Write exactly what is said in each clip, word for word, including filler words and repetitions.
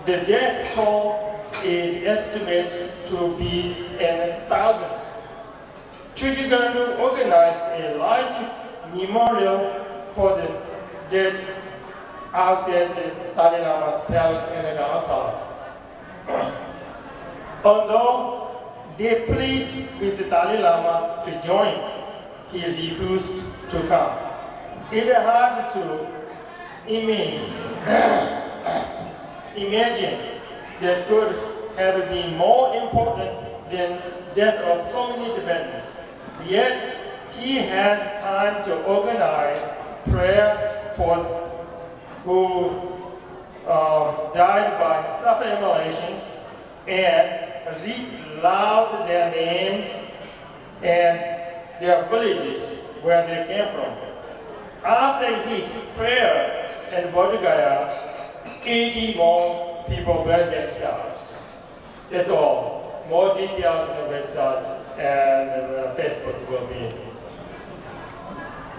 The death toll is estimated to be in thousands. Chogyam Trungpa organized a large memorial for the dead outside the Dalai Lama's palace in Dharamsala. Although they plead with the Dalai Lama to join, he refused to come. It is hard to imagine, imagine that could have been more important than death of so many Tibetans. Yet he has time to organize prayer for who uh, died by self-immolation and read loud their name and their villages where they came from. After his prayer at Bodh Gaya, eighty more people burned themselves. That's all. More details on the website and uh, Facebook will be.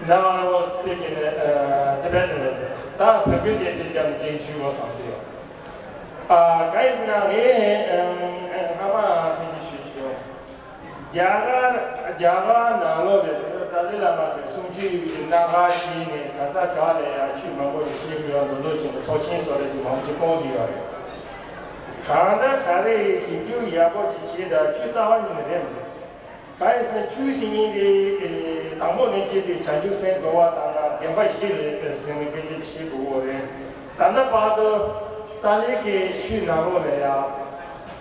Now I will speak in uh, Tibetan. ད་བོད་སྐད་དེ་དེ་ཀྱང་རྗེས་ཞུ་བ་བསམ་གྱི་ཡོད། ཨ་ག་ཡིན་ཟེར་ན་ངས་ཨམ་ཨམ་ཨ་མ་ཐེངས་གཅིག་ཞུ་རྒྱུ་བྱུང་། རྒྱ་གར་རྒྱ་གར་ནང་ལོགས་ལ་ཏཱ་ལའི་བླ་མ་གི་གསུང་ཆོས་ཀྱི་རྣམ་པ་ཞིག་ནས་ག་ས་ག་ལ་ཡང་ཆོས་མང་པོ་ཞིག་བཤད་ཀྱི་ཡོད་འདུག་ལོ་ཆེན་པོ་ཚོགས་ཆེན་སོགས་རེ་ཅིག་མང་པོ་ཅིག་སྐོང་གི་ཡོད་རེད། གང་ལྟར་ག་རེ་ཞིབ་འཇུག་ཡག་པོ་ཅིག་བྱས་དང་ཆོས་རྩ་བ་ཉིད་ནས་རེད་མི་འདུག་གང་ཡིན་ཟེར་ན་ཆོས་ཟེར་མཁན་དེ་དང་པོ་ནས་སྐྱེས་ཏེ་བྱང་ཆུབ་སེམས་རྫོགས་པ་དང་ཡང་བདེན་པ་བཞི་རེད་ཟེར་ནས་སྐད་ཆ་བཤད་དགོས་པ་རེད། ད་ལྟ་བར་དུ་ཏཱ་ལའི་གི་ཆོས་ནང་ལོགས་ལ་ཡང་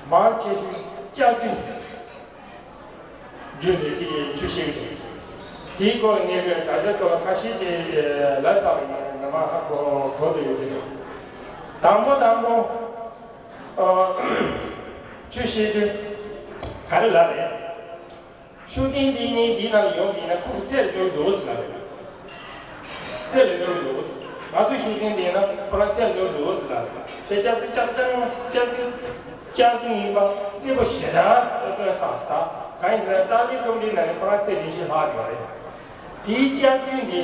མང་ཆེ་ཤོས་སྐྱག་རྫུན་བརྒྱུད་ནས་དེ་ཆོས་བཤད་ཀྱི་རེད། དེའི་སྐོར་ལ་ངས་དྲ་རྒྱ་ཐོག་ཁ་ཤས་ཀྱིས་ལབ་ཚར་བ་ཡིན། མི་མང་ཧ་གོ་གོ་འདོད་ཡོད་ཀྱི་རེད། དང་པོ་དང་པོ་ཨ་ཆོས་བཤད་དུས་ག་རེ་ལབ་རེད། ཤུགས་ལྡན་འདི་ནི་འདི་ནང་ལ་ཡོང་བ་ཡིན་ན་ཁོ་གི་རྩེ་ལ་སྙོག་འདུག་ཟེར་ལ་རེད། རྩེ་ལ་སྙོག་འདུག་ང་ཚོ་ཤུགས་ལྡན་འདི་ན་ཁོ་རང་རྩེ་ལ་སྙོག་འདུག་ཟེར་ལ་རེད། དེ་ཅག་ཅིག་ཅག་ཅག་ཅག་ཅིག་ཅག་ཅིག་ཡིན་པ་གསལ་པོ་ཞེ་དྲག་སྟོན་ཚར་ཟེར། གང་ཡིན་ཟེར་ན་ཏཱ་ལའི་སྐུ་མདུན་ནང་ནས་ཁོ་རང་རྩེ་རེ་བཞི་ལྷག་ཡོད་རེད། དེའི་ཅག་ཅིག་འདི་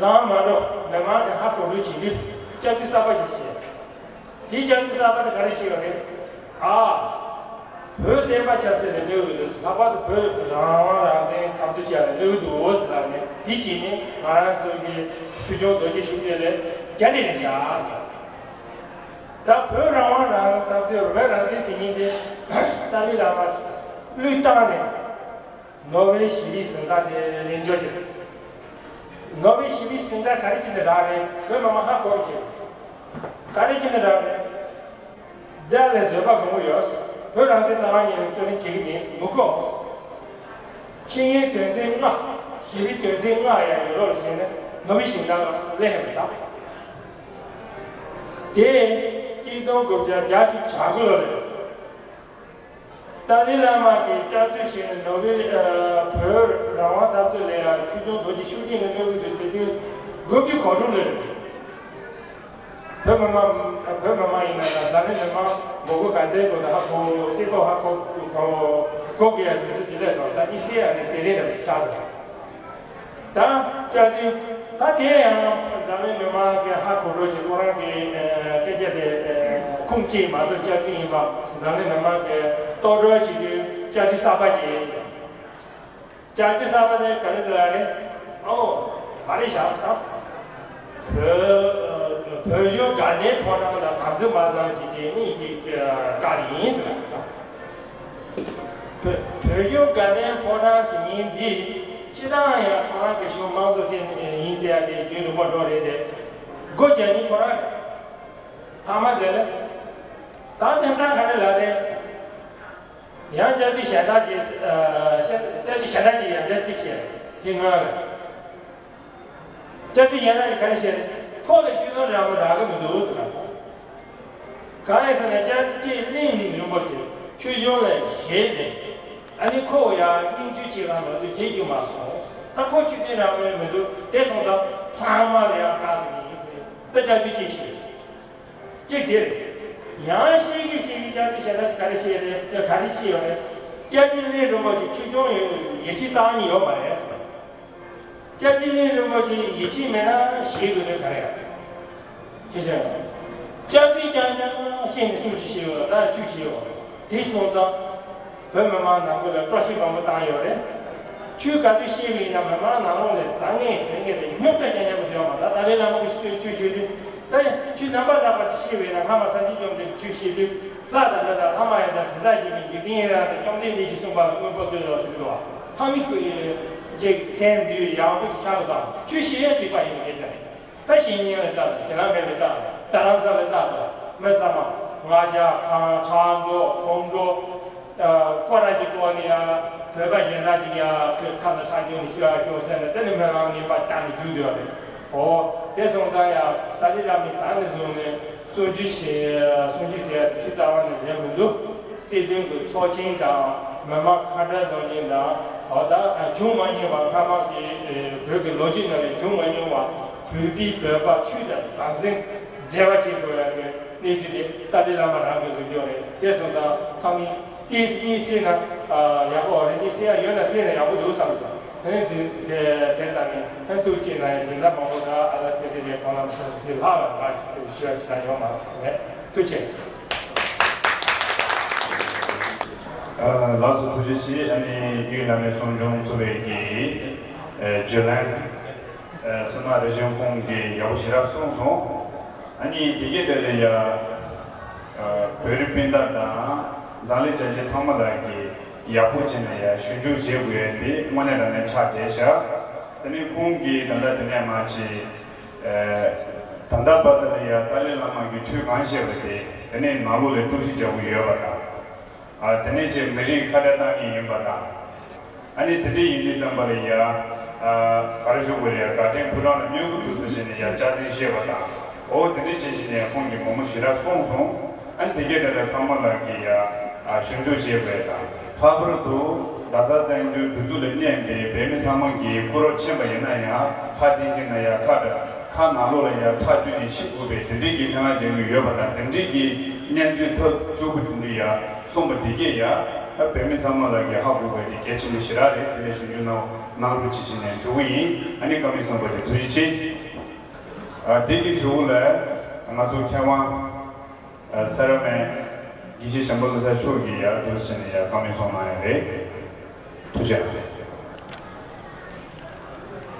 ལམ་མ་འགྲོ་མི་མང་གི་ཧ་གོ་འགྲོ་བྱེད་དུས་ཅག་ཅིག་གསར་པ་ཅིག་བྱས། དེའི་ཅག་ཅིག་གསར་པ་དེ་ག་རེ་བྱས་ཡོད་རེད། ཨ། བོད་བསྟན་པ་ཆབ་སྲིད་ལ་གནོད་ཀྱི་འདུག་ལྷག་པར་དུ་བོད་རང་དབང་རང་བཙན་འཐབ་རྩོད་བྱེད་ཡ་ལ་གནོད་ཀྱི་འདུག་ཟེར་ནས་དེ་བྱས་ནས་ང་རང་ཚོ་གི་ཆོས་སྐྱོང་རྡོ་རྗེ་ཤུགས་ལྡན་ལ་རྒྱ་འདྲེ་ནས་བཞག་ཟེར། ད་བོད་རང་དབང་རང་འཐབ་རྩོད་བོད་རང་བཙན་ཟེར་མཁན་དེ་ཏཱ་ལའི་བླ་མ་བློས་བཏང་ནས། ནོ་བེལ་ཞི་བདེའི་གཟེངས་རྟགས་དེ་ལེན་འཇོག་གྱིས། ནོ་བེལ་ཞི་བདེའི་གཟེངས་རྟགས་ག་རེ་བྱས་ནས་རག་རེད། བོད་མི་མང་ཧ་གོ་གི། ག་རེ་བྱས་ནས་རག་རེད། དགྲ་ལ་བཟོད་པ་སྒོམ་གྱི་ཡོད། བོད་རང་བཙན་རྩ་བ་ཉིད་ནས་རྩོད་ལེན་བྱེད་ཀྱི་ཡིན་མི་དགོས། ཆིངས་ཡིག་དོན་ཚན་ལྔ། ཞི་བདེའི་དོན་ཚན་ལྔ་ཡང་ཡོད་རོགས་ཞེས་ནས་ནོ་བེལ་ཞི་བདེའི་གཟེངས་རྟགས་ལེན་ཡོད་པ་དང་། དེ་གཅིག་སྟོང་དགུ་བརྒྱ་བརྒྱད་ཅུ་གྱ་དགུ་ལོ་རེད། ཏཱ་ལའི་བླ་མ་གིས་སྐྱག་རྫུན་བཤད་ནས་ནོ་བེལ་ཨ་བོད་རང་དབང་འཐབ་རྩོད་ལ་ཡང་ཆོས་སྐྱོང་རྡོ་རྗེ་ཤུགས་ལྡན་ལ་གནོད་ཀྱི་འདུག་ཟེར་དུས་དགུ་བཅུ་གོ་དྲུག་ལོ་རེད། བོད་མི་མང་བོད་མི་མང་ཡིན་ན་ཡང་འཛམ་གླིང་མི་མང་མགོ་སྐོར་ག་ཚད་དགོས་ན་ཧ་གོ་སེ་གོ་ཧ་གོ་གོ་གོ་གི་ཡ་དུས་ཚོད་ཇི་འདྲ་དང་ད་ནི་སེ་ཡ་ནི་སེ་རེ་རེ་བཞག་དང་། ད་སྐྱག་རྫུན་ད་དེ་ཡང་འཛམ་གླིང་མི་མང་གི་ཧ་གོ་རོགས་ཀྱི་ཁོ་རང་གི་སྐད་ཆ་དེ་ཁུངས་སྐྱེལ་མ་གཏོགས་སྐྱག་རྫུན་ཡིན་པ་འཛམ་གླིང་མི་མང་གི་རྟོགས་སྒྲོལ་བྱེད་དུས་སྐྱག་རྫུན་གསར་པ་ཅིག་ཡིན། སྐྱག་རྫུན་གསར་པ་དེ་ག་རེ་ལབ་རེད། ཨོ་ག་རེ་བཞག་ས། བོད་བོད་གཞུང་དགའ་ལྡན་ཕོ་བྲང་ལ་དམ་ཚིག་མ་བཏང་བྱས་ཏེ་ནི་ཡིན་གྱི་བཀག་གི་ཡིན་ཟེར་ལ་ཟེར། བོད་བོད་གཞུང་དགའ་ལྡན་ཕོ་བྲང་ཟེར་མཁན་འདི་སྤྱིར་བཏང་ཡང་ཁོ་རང་གི་གཞུང་དམངས་གཙོ་ཅན་ཡིན་ཟེར་ཡ་དེ་རྒྱུན་རིང་པོ་འགྲོ་རེད་དེ། སྒོ་རྒྱག་མཁན་ཁོ་རང་རེད། ཐ་མ་དེ་ལ་ད་དེང་སང་ག་རེ་ལབ་རེད། ཡང་སྐྱག་རྫུན་གཞན་དག་ཅིག་ཨ་སྐྱག་རྫུན་གཞན་དག་ཅིག་ཡང་སྐྱག་རྫུན་བཤད་དེ་ངོ་རེད། སྐྱག་རྫུན་ཡན་ལག་གིས་ག་རེ་བཤད་རེད། ཁོག་ལ་ཆུ་ནོར་ར་མོ་རག་གི་མི་འདུག་ཟེར་ལ། གང་ཡིན་ཟེར་ན་སྐྱབས་རྗེ་གླིང་རིན་པོ་ཆེ་ཆོས་སྐྱོང་ལ་ཞེད་དེ། ཨ་ནི་ཁོ་ཡང་སྙིང་རྗེ་ཆེ་གང་ལོ་དུ་བྱེད་རྒྱུ་མ་སོང་། ད་ཁོ་ཆུ་ནོར་ར་མོ་མི་འདུག་དེ་སོང་ཙང་ཚང་མ་ལ་ཡང་བཀག་གི་ཡིན་ཟེར་ད་སྐྱག་རྫུན་ཅིག་བཤད། གཅིག་དེ་རེད། ཡང་ཤེས་ཀྱི་ཤེས་ཀྱི་སྐྱབས་རྗེ་གཞན་དག་ག་རེ་བཤད་རེད་ག་རེ་བཤད་ཡོད་རེད། སྐྱབས་རྗེ་གླིང་རིན་པོ་ཆེ་ཆོས་སྐྱོང་ཡོད་ཡིད་ཆེས་རྩ་བ་ཉིད་ཡོད་མ་རེད་ཟེར། སྐྱབས་རྗེ་གླིང་རིན་པོ་ཆེ་ཡིད་ཆེས་མེད་ན་ཞེད་དགོས་དོན་ག་རེ་ཡོད། ཤེས་བྱ་ཡོད། སྐྱབས་རྗེ་རྐྱང་རྐྱང་ ནས་གསུང་ཆོས་བཤད་ཡོད་ལ་ད་ཆོས་བཤད་ཡོད། དེ་སོང་ཙང་། བོད་མི་མང་ནང་ཁུལ་ལ་སྤྲོ་སྐྱིད་མང་པོ་བཏང་ཡོད་རེད། ཆོས་ག་དུས་བཤད་པ་ཡིན་ན་མི་མང་ནང་ལོགས་ལ་བཟང་ངན་ཟེར་མཁན་དེ་རྙོག་དྲ་རྐྱང་རྐྱང་པོ་ཞིག་ཡོད་མ་རེད། ད་རེས་བླ་མ་གི་ཆོས་ཆོས་ཞུ་དུས་ད་ཆོས་རྣམ་པར་དག་པ་ཅིག་བཤད་པ་ཡིན་ན་སྔ་མ་སངས་རྒྱས་བཅོམ་ལྡན་འདས་ཀྱི་ཆོས་བཤད་དུས་ལྷ་དང་མི་དང་ལྷ་མ་ཡིན་དང་དྲི་ཟ་བགྱིད་པའི་འཇིག་རྟེན་ཡི་རངས་དང་བཅོམ་ལྡན་འདས་ཀྱིས་གསུངས་པ་ལ་མངོན་པར་བསྟོད་དོ་ཟེར་གྱི་འདུག་བ། ཚང་མས་ཀྱི་སེམས་འདུལ་ཡག་པོ་ཅིག་ཆགས་དང་ཆོས་བཤད་ཡས་འགྲིག་པ་ཡིན་པ་སྐད་ཆ་རེད། ད་གཞིས་རྙིང་ལ་བལྟ་དང་། བྱེ་ལམ་བེ་ལ་བལྟ་དང་། རྡ་རམ་ས་ལ་བལྟ་དང་། མི་ཚང་མ་ང་ཅག་ཁང་ཁྲག་མདོག་ཁོང་ཁྲོ། ཨ། ཁོ་རང་གི་སྐོར་ནས་ཡ་བོད་པ་གཞན་དག་ཅིག་ཡ་ཁོའི་ཁ་ལ་ཁྲག་སྐྱོན་ནས་ཤི་བ་ཤོག་ཟེར་ནས་དེ་ནི་མི་རང་ངན་པ་བཏང་ནས་རྒྱུག་བསྡད་པ་རེད། འོ་དེ་སོང་ཙང་ཡ་ཏཱ་ལའི་བླ་མས་ད་ནས་བཟུང་ནས་གསུང་ཆོས་བཤད། གསུང་ཆོས་ཟེར་ཡ་ཆོས་རྩ་བ་ནས་རེད་མི་འདུག་སྲིད་དོན་གྱི་ཚོགས་ཆེན་དང་མི་མང་ཁ་བྲལ་གཏོང་མཁན་དང་། འོ་ད་བྱུང་མ་མྱོང་བ། སྔ་མ་གི་བོད་ཀྱི་ལོ་རྒྱུས་ནང་ལ་བྱུང་མ་མྱོང་བ། བོད་པས་བོད་པ་ཆོས་དང་ཟང་ཟིང་འབྲེལ་བ་བྱེད་དགོས་ཡ་གི་གནས་ཚུལ་དེ་ཏཱ་ལའི་བླ་མ་རང་གིས་བཟོ་རྒྱུ་རེད། དེ་སོང་ཙང་ཚང་མས་ཏོག་ཙམ་གཉིད་སད་ན་ཡག་པོ་རེད། གཉིད་སད་ཡ་ཡོད་ན་སད་ན་ཡག་པོ་འདུག་བསམ་སོང་། ཨེ་དེ་དེ་དེ་ཙམ་ཡིན། ཨེ་ཐུགས་རྗེ་གནང་། ཡ་སྦྱིན་བདག་མང་པོ་དང་ཨ་ལ་ཚེ་རིང་རེད། ཁོང་རྣམ་ཚོ་དེ་ལྷག་ལ་ང་ཞུ་ཡ་ཞིག་ཡོད་མ་རེད། ཐུགས་རྗེ་ཆེ། ཨ། ལགས་སོ། ཐུགས་རྗེ་ཆེ། ཨ་ནི་དབུས་བླ་མའི་གསུང་ཆུང་ཚོགས་པའི་གི་ཨ་བརྗོད་ལན། ཨ། བསོད་ནམས་རིག་འཛིན་ཁོང་གིས་ཡག་པོ་ཞེ་དྲག་གསུངས་སོང་། ཨ་ནི་དེ་གའི་དེ་ལ་ཡ། ཨ། བོད་རིགས་སྤུན་ཟླ་དང་འཛམ་གླིང་རྒྱལ་སྤྱི་ཚང་མ་ལ་གི་ཡག་པོ་བྱས་ནས་ཡ་ཞིབ་འཇུག་བྱེད་དགོས་ཡ་དེ་དངོས་གནས་དྲང་གནས་ཆགས་བསྡད་ཤག་དེ་ནས་ཁོང་གིས་ད་ལྟ་དེ་ནས་མ་བྱས། ཨ། ད་ལྟ་བར་དུ་ལ་ཡ་ཏཱ་ལའི་བླ་མ་གིས་ཆོས་གང་བཤད་པ་དེ་དེ་ནས་ནང་ལོགས་ལ་དཀྲུག་ཤིང་རྒྱག་གི་ཡོད་པ་དང་། ཨ། དེ་ནས་ཅིག་མི་རིགས་ཁ་བྲལ་བཏང་མཁན་ཡིན་པ་དང་། ཨ་ནི་དེ་འདྲ་ཡིན་དུས་ཙམ་པ་ལ་ཡ། ཨ། ག་རེ་ཞུ་དགོས་རེད། དགའ་ལྡན་ཕོ་བྲང་ལ་སྨྱོ་གི་འདུག་ཟེར་བྱས་ནས་ཡ་སྐྱག་རྫུན་བཤད་པ་དང་། འོ་དེ་འདྲ་བྱས་བྱས་ནས་ཁོང་གིས་མང་པོ་ཞེ་དྲག་གསུངས་སོང་། ཨ་ནི་དེ་གས་དེ་ལ་ཚང་མ་ལ་གི་ཡ། ཨ། ཞིབ་འཇུག་བྱེད་དགོས་དང་། ལྷག་པར་དུ་རྡ་ས་བཙན་བྱོལ་སྒྲིག་འཛུགས་ལ་མནན་པའི་བོད་མི་ཚང་མ་གིས་སྐུ་རབས་ཆེན་པོ་ཡིན་ན་ཡང་ཁ་གཏད་མཁན་ན་ཡ་ཁ་བྲལ། ཁ་ནང་ལོགས་ལ་ཡ་ཁྲག་སྐྱུག་ནས་ཤི་དགོས་པའི་དེ་འདྲའི་གི་སྨོན་ལམ་རྒྱག་གི་ཡོད་པ་དང་། དེ་འདྲའི་གི་གནས་ཚུལ་ཐག་གཅོད་པོ་དེ་འདྲ་ཡ་གསུངས་པ་དེ་གས་ཡ། ཨ། བོད་མི་ཚང་མ་ལ་གི་ཧ་གོ་དགོས་དེ་གལ་ཆེན་པོ་ཞེ་དྲག་རེད། དེ་ལས་ཞིབ་འཇུག་གནང་གནང་རོགས་བྱེད་ཅེས་ནས་ཞུ་གི་ཡིན། ཨ་ནི་བཀའ་མོལ་གསུངས་པ་དེ་ཐུགས་རྗེ་ཆེ། ཨ། དེ་གི་གཞུག་ལ་ང་ཚོ་མཁས་དབང་ཨ། ས་ར་མེ་དགེ་བཤེས་བྱམས་པ་བློ་བཟང་མཆོག་གིས་ཡར་འདུག་ཟེར་ནས་ཡར་བཀའ་མོལ་གསུང་གནང་ཡ་རེད། ཐུགས་རྗེ་གནང་།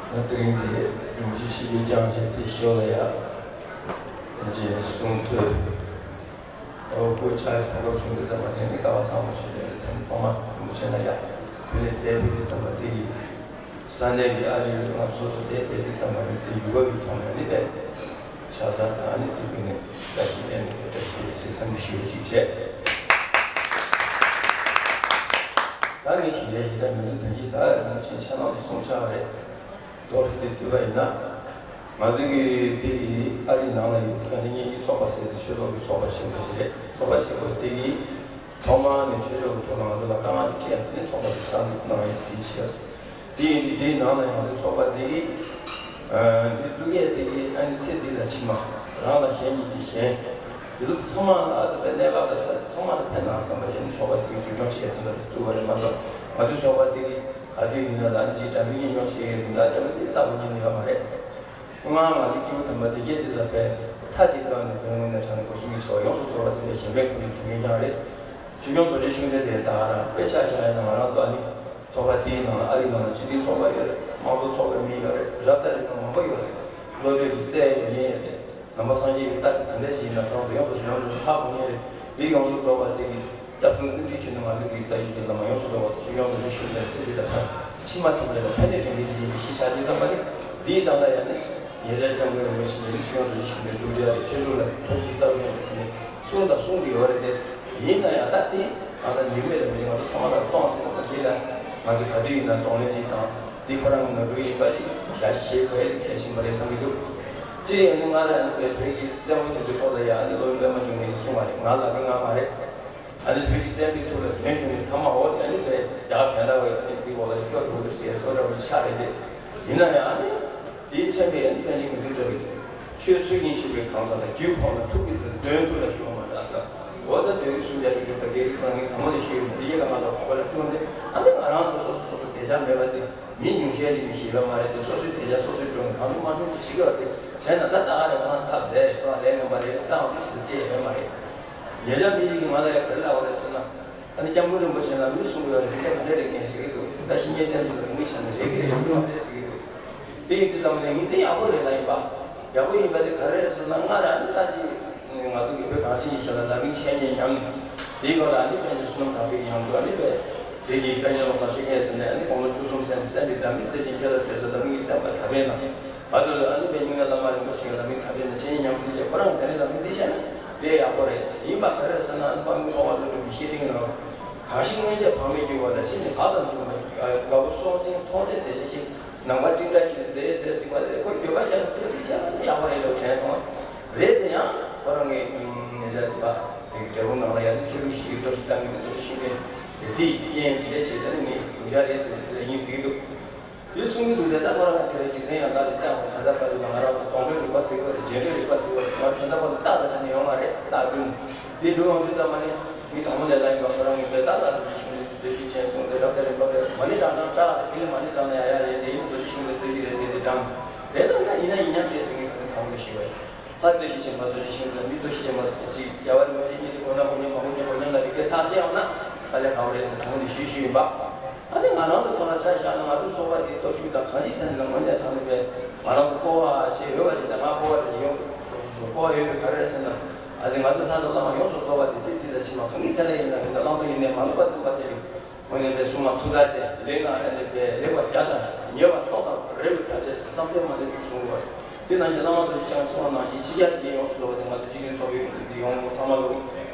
ད་དེ་རིང་འདི་ཉིན་གཅིག་ཤི་དུས་ཀྱང་བྱས་ཏེ་ཞོར་ལ་ཡ་ང་ཚོའི་གསུང་ཐོས། ཨོ་སྐུ་ཕྱྭ་ཐུགས་ཁུར་ཆུང་དུས་ཙམ་པ་ནས་ནི་དཀའ་བ་ཚང་མ་ཞི་བའི་རེ་ཚེ་ཐོག་མ་རིན་པོ་ཆེ་ན་ཡ། དེ་ནས་དེ་བུ་དུས་ཙམ་པ་དེ་ཡི། ས་གནས་ཀྱི་ཨ་རི་ལ་སོ་སོ་དེ་དེ་དུས་ཙམ་པ་ནི་དེ་ཡུ་གུར་གྱི་ཐོག་ནས་ནི་དཔེ་ཤ་ཚ་དང་ནི་དེ་བས་ནི་ལྟ་ཞིག་ཨེ་ནི་དེ་ལྟ་ཞིག་ཡོད་ཚེ་བསམ་གྱི་ཞུ་ཡ་ཅིག་བྱས། ད་ངས་ཞུ་ཡ་ཞིག་ད་མི་འདུག་དོན་གྱིས་ད་རིན་པོ་ཆེ་ཆ་ནང་དུ་གསུངས་ཆགས་རེད། མདོར་བསྡུས་བསྡུས་པ་ཡིན་ན། ང་ཚོ་གི་དེ་ཡི་ཨ་རི་ནང་ལ་ཡོད་ཨ་ནི་སྙན་ཞུ་ཚོགས་པ་ཟེར་ཏེ་ཆོས་ཚོགས་ཀྱི་ཚོགས་པ་ཆེན་པོ་ཞིག་རེད། ཚོགས་པ་ཆེན་པོ་དེ་ཡིས་ཐོག་མར་ནས་ཆོས་ཕྱོགས་ཀྱི་ཐོག་ནས་ང་ཚོ་ལ་དཀའ་ངལ་དེ་འཕྲད་དེ་ནས་ཚོགས་པ་དེ་གསར་འཛུགས་གནང་ཡས་དེ་བྱས། དེ་ཡིན་དུས་དེའི་ནང་ལ་ང་ཚོའི་ཚོགས་པ་དེ་ཡིས་ཨ་འདི་བཙུགས་ཡས་དེ་ཡིས་ཨ་ནི་ཚེ་འདི་ལ་ཕྱི་མ་རང་ལ་གཞན་གཉིས་ཀྱི་གཞན་དེ་ཚོ་ཚང་མ་ལ་ཨ་ནི་གནས་སྐབས་ལ་ཚང་མ་ལ་ཕན་ནང་བསམ་པ་བྱས་ནས་ཚོགས་པ་དེ་གི་བཅོས་སྐྱོང་བྱེད་ཡས་དེ་འདྲ་བཙུགས་པ་རེད་མ་གཏོགས། ང་ཚོའི་ཚོགས་པ་དེ་གིས་ག་དུས་ཡིན་ན་ལ་ཨ་ནི་ཅིག་འདྲ་མི་གཉིས་ཉོ་བྱེད་ཡས་དེ་འདྲ་འདྲ་བོ་དེ་ལྟ་བུ་གཉིས་ནི་ཡོད་མ་རེད། སྔར་ང་ཚོའི་སྐྱེས་བུ་དམ་པ་སྡེ་བརྒྱད་འདི་ལ་དཔེ་མཐའ་གཅིག་ཏུ་ཨ་ནི་བོན་ངོས་ནས་དྲངས་ནས་སྒོ་གསུམ་གྱི་འཚོ་བ་ཡོངས་སུ་རྫོགས་པ་དེ་འདྲ་གཞན་ཕན་ཁུར་ནས་དུས་ངན་ཀྱང་རེད། ཆོས་སྐྱོང་རྡོ་རྗེ་ཤུགས་ལྡན་དེ་ད་ག་རང་དཔེ་ཆ་བཞག་ཡིན་ན་ང་རང་ཚོ་ཨ་ནི་ཚོགས་པ་དེའི་ནང་ལ་ཨ་རིའི་ནང་ལ་སྤྱི་མཐུན་ཚོགས་པ་ཡོད་རེད། དམངས་གཙོ་ཚོགས་པའི་མི་ཡོད་རེད། རབ་དང་རིམ་པ་མང་པོ་ཡོད་རེད། བློ་གྲོས་ཀྱི་རྩལ་ཡོད་མཁན་ཡོད་རེད། ནང་པ་སངས་རྒྱས་ཀྱི་ལྟ་གྲུབ་ག་འདྲ་ཞིག་ཡིན་ན་གང་དུ་ཡོངས་སུ་གཞན་དུ་ཧ་གོ་མཁན་རེད། དེ་ཡོངས་སུ་རྫོགས་པ་དེ་གི་སྐྱབས་གསུམ་ཀུན་འདུས་ཆོས་ནི་ང་ཚོ་གི་རྩ་བའི་གི་བླ་མ་ཡོངས་སུ་རྫོགས་པ་ཆོས་སྐྱོང་རྡོ་རྗེ་ཤུགས་ལྡན་སྲིད་པའི་ལ་ཕར་ཕྱི་མ་ཐུབ་པའི་ལ་ཕན་བདེ་འདྲེན་མཁན་དེ་ཡིན་པའི་གཞི་བཞག་དུས་ཙམ་པ་ནི་དེའི་སྟེང་ལ་ཡང་ནི་ཉེ་ཆར་སྐྱབས་མགོན་རིན་པོ་ཆེ་ནས་ཆོས་སྐྱོང་རྡོ་རྗེ་ཤུགས་ལྡན་གདུལ་བྱ་རེད། ཆོས་ལུགས་ལ་ཐུགས་ཀྱི་བཏབ་ཡོད་པ་ཟེར་ནས་གསུངས་དང་གསུང་གི་ཡོད་རེད་དེ། ཡིན་ན་ཡང་ད་དེ་ང་ཚོ་ནུས་མེད་ལ་མི་ང་ཚོ་ཚང་མ་ལ་གཏོང་ཟེར་ཙམ་པ་དེ་ལ་ང་ཚོས་ག་དུས་ཡིན་ན་གདོང་ལེན་ཅིག་དང་དེ་ཁོ་རང་གི་ནོར་འཁྲུལ་ཡིན་པ་ཞིག་ཡར་ཞིག་བྱེད་དགོས་ཡ་དེ་གལ་ཆེན་པོ་རེད་བསམ་གྱི་འདུག་སྤྱིར་ཡང་ནི་ང་རང་ནི་བོད་ཀྱི་བཙན་པོ་དེ་ཚོའི་སྐོར་ལ་ཡང་ནི་སློབ་དཔོན་པད་མ་འབྱུང་གནས་ཀྱིས་གསུངས་པ་རེད། ང་ལབ་ཀྱི་ང་མ་རེད། ཨ་ནི་བོད་ཀྱི་བཙན་པོའི་ཐུགས་ལ་བྱོན་བྱོན་ནས་ཐ་མ་འོ་དེ་ཨ་ནི་བས་རྒྱ་གར་བན་ད་བས་ཨ་ནི་དེའི་འོག་ལ་སྐྱོ་འགྲོ་གི་ཟེར་བཟོ་འདྲ་བོ་ཆགས་རེད་དེ། ཡིན་ན་ཡང་ཨ་ནི་དེའི་མཚོན་པའི་ཨ་ནི་དཔལ་ལྡན་མི་འདུལ་འདྲ་བའི་ཆོས་ཚུལ་གཉིས་ཤེས་པའི་གང་ཟག་ལ་རྒྱུད་ཁོག་ན་ཐུགས་ཀྱི་དོན་ཐུགས་ལ་ཤོང་མ་འདྲ་ས། འོ་ད་འདོད་ཡུལ་སུམ་བརྒྱ་ཞིག་འགྲུབ་པ་དགེ་ལེགས་ཁོ་རང་ངའི་ཟབ་མོ་ལས་ཤེས་ཡོད་མ་རེད། ཡེ་ག་མ་གཏོགས་ཁོག་པ་ལ་བསྐྱུར་ནས་ཨ་ནི་ང་རང་ཚོ་སོ་སོ་སོ་སོ་བདེ་འཇགས་མེད་པ་དེ་མི་ཉུང་ཤས་ཤིག་གིས་ཤེས་ཡོད་མ་རེད་དེ། སོ་སོའི་བདེ་འཇགས་སོ་སོས་སྒྲུབ་ནས་གང་བྱུང་མང་བྱུང་ཅིག་བྱེད་ཀྱི་ཡོད་རེད། བྱས་ན་ད་ད་ག་རེ་ཁོ་རང་ཐབས་ཟད་རེད། ཁོ་རང་ལས་ངན་པ་རེད་བསམ་པ་ཅིག་ཅི་ཡང་ཡོད་མ་རེད། ཉེ་ཆར་མི་ཞིག་གིས་ང་ལ་ཡང་ག་རེ་ལབ་པ་རེད་ཟེར་ན། ཨ་ནི་སྐྱབས་མགོན་རིན་པོ་ཆེ་ལ་མི་གསུང་གི་ཡོད་རེད། དེ་ག་འདྲ་རེད་མཁན་ཟེར་གྱི་འདུག་ད་བཤེས་གཉེན་བསྟེན་དུས་ལ་མི་བྱས་ན་རེད་ཀྱི་རེད་མི་མ་རེད་ཟེར་གྱི་འདུག་དེ་ཡིན་དུས་ཙམ་ནས་ངས་དེ་ཡག་པོ་རེད་ལབ་ཡིན་པ། ཡག་པོ་ཡིན་པ་དེ་ག་རེ་རེད་ཟེར་ན། སྔར་ཨ་ནི་ད་ཅིག་ང་ཚོ་གི་བོད་གངས་ཅན་གྱི་ཞལ་ལ་ལམ་རིམ་འཆད་ཉན་ཉམས་ནས། དེའི་སྐབས་ལ་ཨ་ནི་པཎ་ཆེན་བསོད་ནམས་གྲགས་པའི་ཡང་སྒོས་ཨ་ནི་པའི་བོད་ཀྱི་དཔེ་རྙིང་ལོ་ཙཱ་བཤེས་གཉེན་ཟེར་ནས། ཨ་ནི་དགུང་ལོ་བཅུ་གསུམ་ཟིན་ནས་གསན་པའི་བདག་མེད་རྩེ་ཆེན་ཁྱེད་ལ་དེ་ཚོ་ལམ་རིམ་གྱི་བསྟན་པ་དར་བའི་ནང་། བར་དུ་ལ་ཨ་ནི་པའི་སྨྱུང་གནས་བླ་མ་རིན་པོ་ཆེ་ལ་མི་ཐ་དད་ན་ཆེན་ཉམས་ཀྱི་ཆེད་ཁོ་རང་ག་ནི་ལ་མི་འདི་བྱས་ན་དེ་ཡག་པོ་རེད། ཡིན་པ་ག་རེ་ཟེར་ན། ཨ་ནི་དཔལ་མགོན་འཕགས་པ་ཀླུ་སྒྲུབ་ཀྱི་བཤེས་སྤྲིང་ནང་གང་ཞིག་སྔོན་ཆད་བག་མེད་ཀྱི་འོག་ལ་ཕྱིན་ནས་བག་དང་མཚུངས་པའི་དགའ་བོ་སྲོག་འཛིན་མཐོང་རེ་དེ་བཞིན་ཞིག་ནམ་མཁའ་སྤྲིན་བྲལ་གྱི་མཛེས་ཟེར་ཟིན་པ་རེད། ཁོ་འགྱོད་པ་བྱས་ན་ཚོད་ཐིག་བྱས་པ་ནི་ཡག་པོ་རེད་ལོ་དྲན་སོང་། རེད་དེ་ཡང་ཁོ་རང་གི་ཉེ་ཆར་དུ་བ་དེ་འབྲས་བུ་ནང་ལ་ཡང་ཆོས་ལུགས་ཤིག་གི་གཏོར་བཤིག་བཏང་གི་འདུག་ཤིང་པས་དེ་དེའི་རྐྱེན་དེ་འདྲ་བྱས་ཏེ་ནི་ངས་སྡུག་ཅག་རེད་ཟེར་ཏེ་དེ་ལ་ཡིན་ཟེར་གྱི་འདུག་དེ་གསུང་གི་འདུག་དེ་ལྟ་ཁོ་རང་གི་དེ་ལ་རྒྱུ་མཚན་ཡང་དག་ཅིག་བསྟན་འོང་། ད་ལྟ་བར་དུ་ང་རང་ཚོ་སྡོང་པོའི་རིག་པ་ཟེར་གྱི་ཡོད་རེད། རྗེས་འགྲོའི་རིག་པ་ཟེར་གྱི་ཡོད་རེད། ང་ཚོ་ད་ལྟ་བར་དུ་ནས་ཡོང་བ་རེད། རྟག་ཏུ་འདི་འགྲོ་ཡོང་དུས་ཙམ་པ་ནི་མི་དང་པོ་ནས་ལ་ཡིན་པ་ཁོ་རང་གི་དེ་ལྟ་ལ་རྡོ་རྗེ་ཤུགས་ལྡན་གྱི་མཛོད་ཀྱི་ཅན་གསུངས་ཏེ། རབ་དང་རིམ་པ་བས་མ་ཎི་བགྲང་བགྲང་བཀྲ་ལ་དེ་ལས་མ་ཎི་བགྲང་ན་ཡ་ཡ་རེད། དེ་ཡིན་རྡོ་རྗེ་ཤུགས་ལྡན་མཛོད་ཀྱི་རེད་ཟེར་ཏེ་བགྲང་། དེ་ལྟར་ན་ཡིན་ན་ཡིན་ན་དེ་ཟེར་ངེས་ཁ་སང་དང་པོ་ཞུས་པ་ཡིན། ཕ་རྩོད་གཞི་ཆེན་པོ་རྩོད་གཞི་ཆེན་པོ་དང་མི་རྩོད་གཞི་ཆེན་པོ་ཅིག་རྒྱལ་བ་རིན་པོ་ཆེ་གཉིས་ཀྱི་གོ་ན་གོ་ཉན་མ་གོ་ཉན་གོ་ཉན་ལ་རིག་པའི་ཐག་བཅད་འོང་ན་དཀའ་ལས་ཁག་པོ་རེད་ཟེར་དང་པོ་ནས་ཞུས་ཞུས་ཡིན་པ། ཨ་ནི་ང་རང་གི་ཐོག་ལ་ཆ་བཞག་ན་ང་ཚོའི་ཚོགས་པ་དེའི་སྟོབས་ཤུགས་དང་གང་ཅིའི་ཐད་ནས་ལ་ངོས་འཛིན་དྲང་ནས་པས་ང་རང་ཚོ་སྤོབས་པ་ཆེ་ཡོད་པ་ཞིག་དང་། ང་སྤོབས་པ་རེ་ཞིག་ཡོད་སོ་སོ་སོ་སོ་སྤོབས་པ་ཡོད་པའི་ག་རེ་རེད་ཟེར་ན། ཨ་ཙི་ང་ཚོ་ལྷ་དང་བླ་མ་ཡོངས་སུ་རྫོགས་པ་དེ་ཚེ་འདི་ལ་ཕྱིན་པ་གང་གི་ཐད་ལ་ཡིན་ན་མིན་ན་བླང་དོར་ཡིན་ནའི་མ་ལུས་པ་སྟོན་པ་དེ་རེད། དངོས་གནས་པའི་གསུང་མ་ཐུགས་ཐག་བཅད་ལེགས་ན་ཨ་ནི་པའི་ལེགས་པ་བརྒྱ་དང་ཉེས་པ་སྟོང་དང་རེ་བའི་བར་ཆད་བསམ་གཏན་མ་ལུས་པའི་གསུང་བ། དེ་ནང་བཞིན་བླ་མ་རྡོ་རྗེ་འཆང་གསུང་བ་ནང་བཞིན་ཕྱི་རྒྱལ་དེ་ཡོངས་སུ་རྫོགས་པ་དེ་ང་ཚོ་སྤྱི་མཐུན་ཚོགས་པའི་ཡོངས་ཚང་མ་ལོ་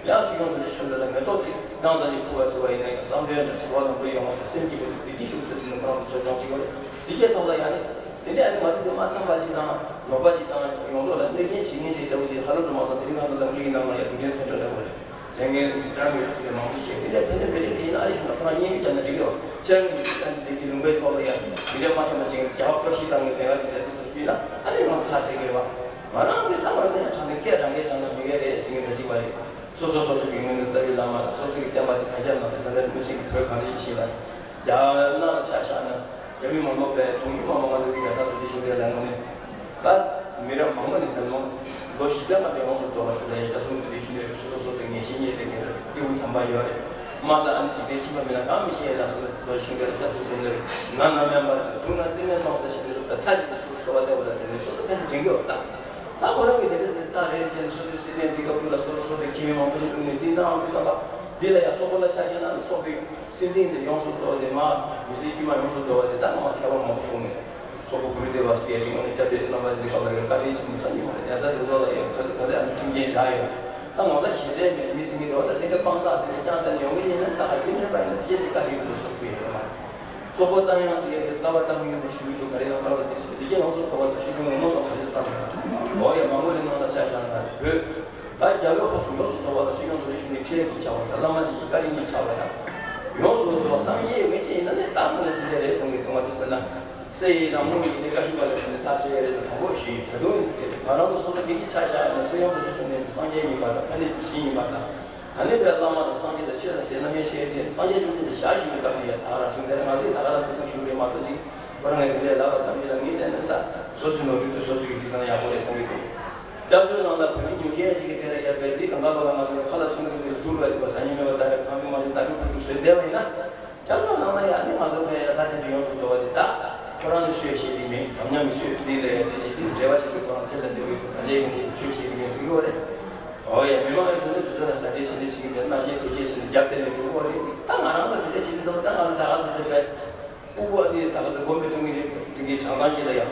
ཡང་ཆོས་སྐྱོང་རྡོ་རྗེ་ཆེན་པོ་ལ་མེ་ཏོག་ཅིག་བཏང་ཙམ་གྱིས་ཕུལ་བ་ཟེར་བ་ཡིན་ན་ཡང་བསམ་དོན་དང་བྱ་བ་ལམ་འགྲོ་ཡོང་བ་དང་སེམས་སྐྱིད་པ་དང་བདེ་སྐྱིད་འདུག་ཟེར་ཟིན་ནས་ཁོ་རང་ཚོ་ཆོས་སྐྱོང་བྱེད་དགོས་རེད། དེ་གའི་ཐོག་ལ་ཡང་ནི་དེ་འདྲའི་ཨ་ནི་ང་ཚོ་དེ་མ་ཚང་པ་ཅིག་དང་ལོག་པ་ཅིག་དང་ཡོངས་རྫོགས་ལ་གནོད་སྐྱོན་བྱེད་མཁན་ཅིག་འདྲ་བོ་ཅིག་ཧ་ལམ་འགྲོ་མ་སོང་། དེ་རིང་ཁ་སང་ཙམ་གླུ་ཡི་ནང་ལ་ཡང་དུས་དྲན་ཚོན་ཁྲ་འདྲ་བོ་རེད། ལས་འགན་འདྲ་མི་འདྲ་དེ་འདྲ་མང་པོ་བྱས། དེ་འདྲ་ཕན་ཚུན་བེད་སྤྱོད་བྱེད་ན་ཨ་རི་གཞུང་ལ་ཁོ་རང་སྙན་ཞུ་བརྒྱབ་ན་འགྲིག་གི་རེད་བ། ཁྱེད་རང་གིས་ཨ་ནི་དེ་གི་ལུང་པའི་ཐོག་ལ་ཡང་དེ་འདྲ་མ་བྱས་ན་བྱེད་རྒྱ་བ་སྤྲོ་ཤིག་བཏང་ནས་ལས་ཀ་དེ་འདྲ་ཐུགས་སུ་ཞུས་ན་ཨ་ནི་ང་ཚོ་ཐག་ཟེར་གི་རེད་བ། ང་རང་གིས་ད་བར་དུ་ཡང་དྲང་གནས་སྐད་རང་སྐད་དྲང་ན་མི་འགལ་རེད་ཟེར་མཁན་འདྲ་ཅིག་བ་རེད། སོ་སོ་སོ་སོ་གི་ངོས་ནས་རྩ་བའི་བླ་མ་དང་སོ་སོ་གི་བསྟན་པ་དེ་དར་ཁྱབ་གནང་བའི་ད་ལྟ་མི་སེར་གྱི་བོད་གངས་ཅན་གྱི་ཞིང་ལ་རྒྱ་ནག་ལ་ཆ་བཞག་ན་རྒྱ་མི་མང་པོ་པའི་གྲོང་ཁྱེར་མང་པོ་ང་ཚོ་གི་རྒྱལ་ས་རྡོ་རྗེ་ཤུགས་ལྡན་ལ་ངོས་ནས། ད་མི་རབས་མང་པོ་ནས་མི་མང་ལོ་བཞི་བརྒྱ་ལྔ་བརྒྱ་ཡོངས་སུ་རྫོགས་པ་དེ་ལ་ཡང་རྒྱ་སྲུང་གི་ལས་གཞི་འདིར་སོ་སོ་སོ་སོའི་ངེས་ཤེས་རྙེད་དེ་ངེས་སྐྱེ་བོ་དམ་པ་ཡོད་རེད། མ་ཟད་ཨ་ནི་འཇིག་རྟེན་ཁྱིམ་པ་མི་ལ་གང་མི་ཤེས་ཡ་ལ་སོགས་པའི་ལོ་ཆུང་བའི་རྒྱ་སྲུང་ཟེར་ནས་ང་ན་མེད་པར་དུང་ན་རྩིས་མེད་མཐོང་ས་ཞིག་ཏུ་མཐའ་གཅིག་ཏུ་སོ་སོ་བ་ལྟ་བུ་ལ་དེ་ནས་སོ་སོ་ཕན་ཚུན་དྲན་གྱི་ཡོད་ད། ད་ཁོ་རང་གིས་དེ་འདྲ་ཟེར་ཐག་རེ་རེ་བྱས་ནས་སོ་སོའི་སྲིད་དོན་འདི་སྐབས་ཀུན་ལ་སོ་སོ་སོ་སོའི་ཁྱིམ་མི་མང་པོ་ཞིག་བླུགས་ནས་འདི་གནང་འདི་བསམ་པ་འདི་ལ་ཡང་སོག་པོ་ལ་ཆ་བཞག་ན་སོག་པོའི་སྲིད་འཛིན་དེ་ཡོངས་སུ་རྫོགས་ཏེ་མ་མི་སེར་དཀྱུས་མ་ཡོངས་སུ་རྫོགས་པ་དེ་ད་ང་མ་ཁྱད་པར་མང་པོ་བྱུང་མེད། སོག་པོ་གུ་རུ་དེ་བ་སྐད་ཀྱི་ངོས་ནས་སྐྱབས་རྗེ་རྣམ་པ་འདི་སྐབས་ལ་ཡང་བཀའ་དྲིན་ཆེན་པོ་བསམ་གྱིས་མ་ལོངས། རྒྱལ་ས་དེ་ཚོ་ལ་ཡང་ག་ཚོད་ག་ཚོད་ཨ་ནི་མཐུན་རྐྱེན་བཞག་ཡོད། ད་ང་ཚོ་གཞི་རྩའི་མེད་མི་ཟིན་གྱི་འདུག་ད་དེ་འདྲ་དཔང་རྟགས་དེ་འདྲ་རྐྱང་བསྟན་ནས་ཡོང་གི་ཡིན་ན་ད་ཧ་གི་མེད་པ་ཡིན་ན་དེ་དེ་བཀའ་དྲིན་དུ་སོག་པོའི་ཡོད་མ་རེད། སོག་པོ་བཏང་ཡང་ཟེར་ཡ་དེ་རྩ་བ་བཏང་མི་ཡོད་ན་ཞུ་གི་འདུག་ག་རེ་ཡང་ཕར་བ་དེ་ཞུ་གི་འདུག་དེ་གའི་ཡོངས་སུ་རྫོགས་པ་དང་ཆོས་སྐྱོང་ངོ་མ་ལ་ག་ཚོད་བཏང་མི་འདུག་འོ་ཡ་མང་པོ་ལས་ནང་ལ་ཆ་བཞག་ན་བོད། ད་རྒྱལ་བའི་ཧོ་སུ་ཡོངས་སུ་རྫོགས་པ་ལ་ཆོས་སྐྱོང་རྡོ་རྗེ་ཤུགས་ལྡན་ཁྲི་ལས་ཀྱི་ཁྱབ་པ་དང་བླ་མ་ཡི་བཀའ་དྲིན་གྱི་ཁྱབ་པ་དང་། ཡོངས་སུ་རྫོགས་པ་སངས་རྒྱས་ཡོད་མཁན་ཅིག་ཡིན་ན་ནི་ད་ཁོ་ལ་དེ་འདྲ་རེད་གསུང་གི་འདུག་ང་ཚོ་ཟེར་ན། སྲས་ཡི་དང་མོ་ཡི་ནི་བཀའ་བཞིན་པ་ལ་དེ་ནི་ཐག་ཆོད་ཡ་རེད་ཟེར་དང་པོ་ཞུས་ཡིན། ད་དུང་ཡིན་ཏེ་ང་རང་ཚོ་སོ་སོ་དེ་གི་ཆ་བཞག་ཡིན་ན་ཆོས་སྐྱོང་རྡོ་རྗེ་ཤུགས་ལྡན་ནི་སངས་རྒྱས་ཡིན་པ་དང་ཕ་ནི་བཞི་ཡིན་པ་དང་། ད་ནི་བའི་བླ་མ་དང་སངས་རྒྱས་དང་ཆོས་དང་ཟས་རྣམ་གཡེང་ཤེས་ཏེ་སངས་རྒྱས་བཅོམ་ལྡན་འདས་ཞལ་བཞུགས་པའི་སྐབས་ནས་ཡ་ད་ག་རང་བྱུང་དེར་ང་ཚོས་ད་ག་རང་དེ་ཚོ་ཞུ་རེད་མ་གཏོགས་ཅིག་ཁོ་རང་གི་དེ་འདྲའི་ལབ་པ་ཙམ་ཡིན་ལ་ངས་བལྟས་ན་ད་སོ་སོའི་ནོར་འཁྲུལ་དེ་སོ་སོ་གིས་ཤེས་ན་ཡག་པོ་རེད་བསམ་གྱི་འདུག་སྐྱབས་བཅོལ་ནང་ལ་བོད་མི་ཉུང་ཤས་ཤིག་གིས་དེ་ལ་ཡ་བལ་འདི་གང་ག་ལོ་ལ་ང་ཚོ་ཁ་ལ་ཚུར་འགྲོ་དུས་ཐུག་པ་ཞིག་པ་ཟ་ཉིན་མེད་པ་ལྟར་ཁང་པའི་མ་ཞིག་ད་ཁྲུག་ཁྲུག་ཁྲུག་བཟོས་བསྡད་པ་ཡིན་ན། སྐྱབས་བཅོལ་ནང་ལ་ཡ་ནི་ང་ཚོ་བལ་ལ་ད་དེ་འདྲ་ཡོངས་སུ་རྫོགས་པ་དེ་ད་ཁོ་རང་ལ་ཆོས་བཤད་ཀྱི་མེད། དམ་ཉམས་ཆོས་འདི་ལ་ཡ་དེ་བྱེད་དུས་འབྲེལ་བ་ཞིག་ཏུ་ཁོ་རང་ཚེ་ལ་འདོད་ཀྱི་འདུག་ག་འདྲ་ཡིན་གྱི་ཆོས་བཤད་ཀྱི་མེད་ཟེར་གྱི་ཡོད་རེད། ཨོ་ཡ་མི་མང་ཡོངས་སུ་ནི་དུས་ཚོད་ལ་ཟ་འདྲེ་བྱེད་འདྲེ་བྱེད་ཀྱི་མེད། སྣང་ཆེན་དེ་སྐྱེད་བྱེད་ནས་རྒྱབ་བསྟན་ནས་འགྲོ་གི་ཡོད་རེད། ད་ང་རང་ལ་དེ་འདྲ་བྱེད་ཀྱི་འདུག་ད་ང་ལ་ད་ག་ཚོད་དེ་བལ། ཕྲུ་གུ་ཨ་ནི་ད་ག་ཚོད་དགོན་པའི་ཐོན་མི་རེད། དེ་གའི་བྱང་ཐང་གི་ལ་ཡ།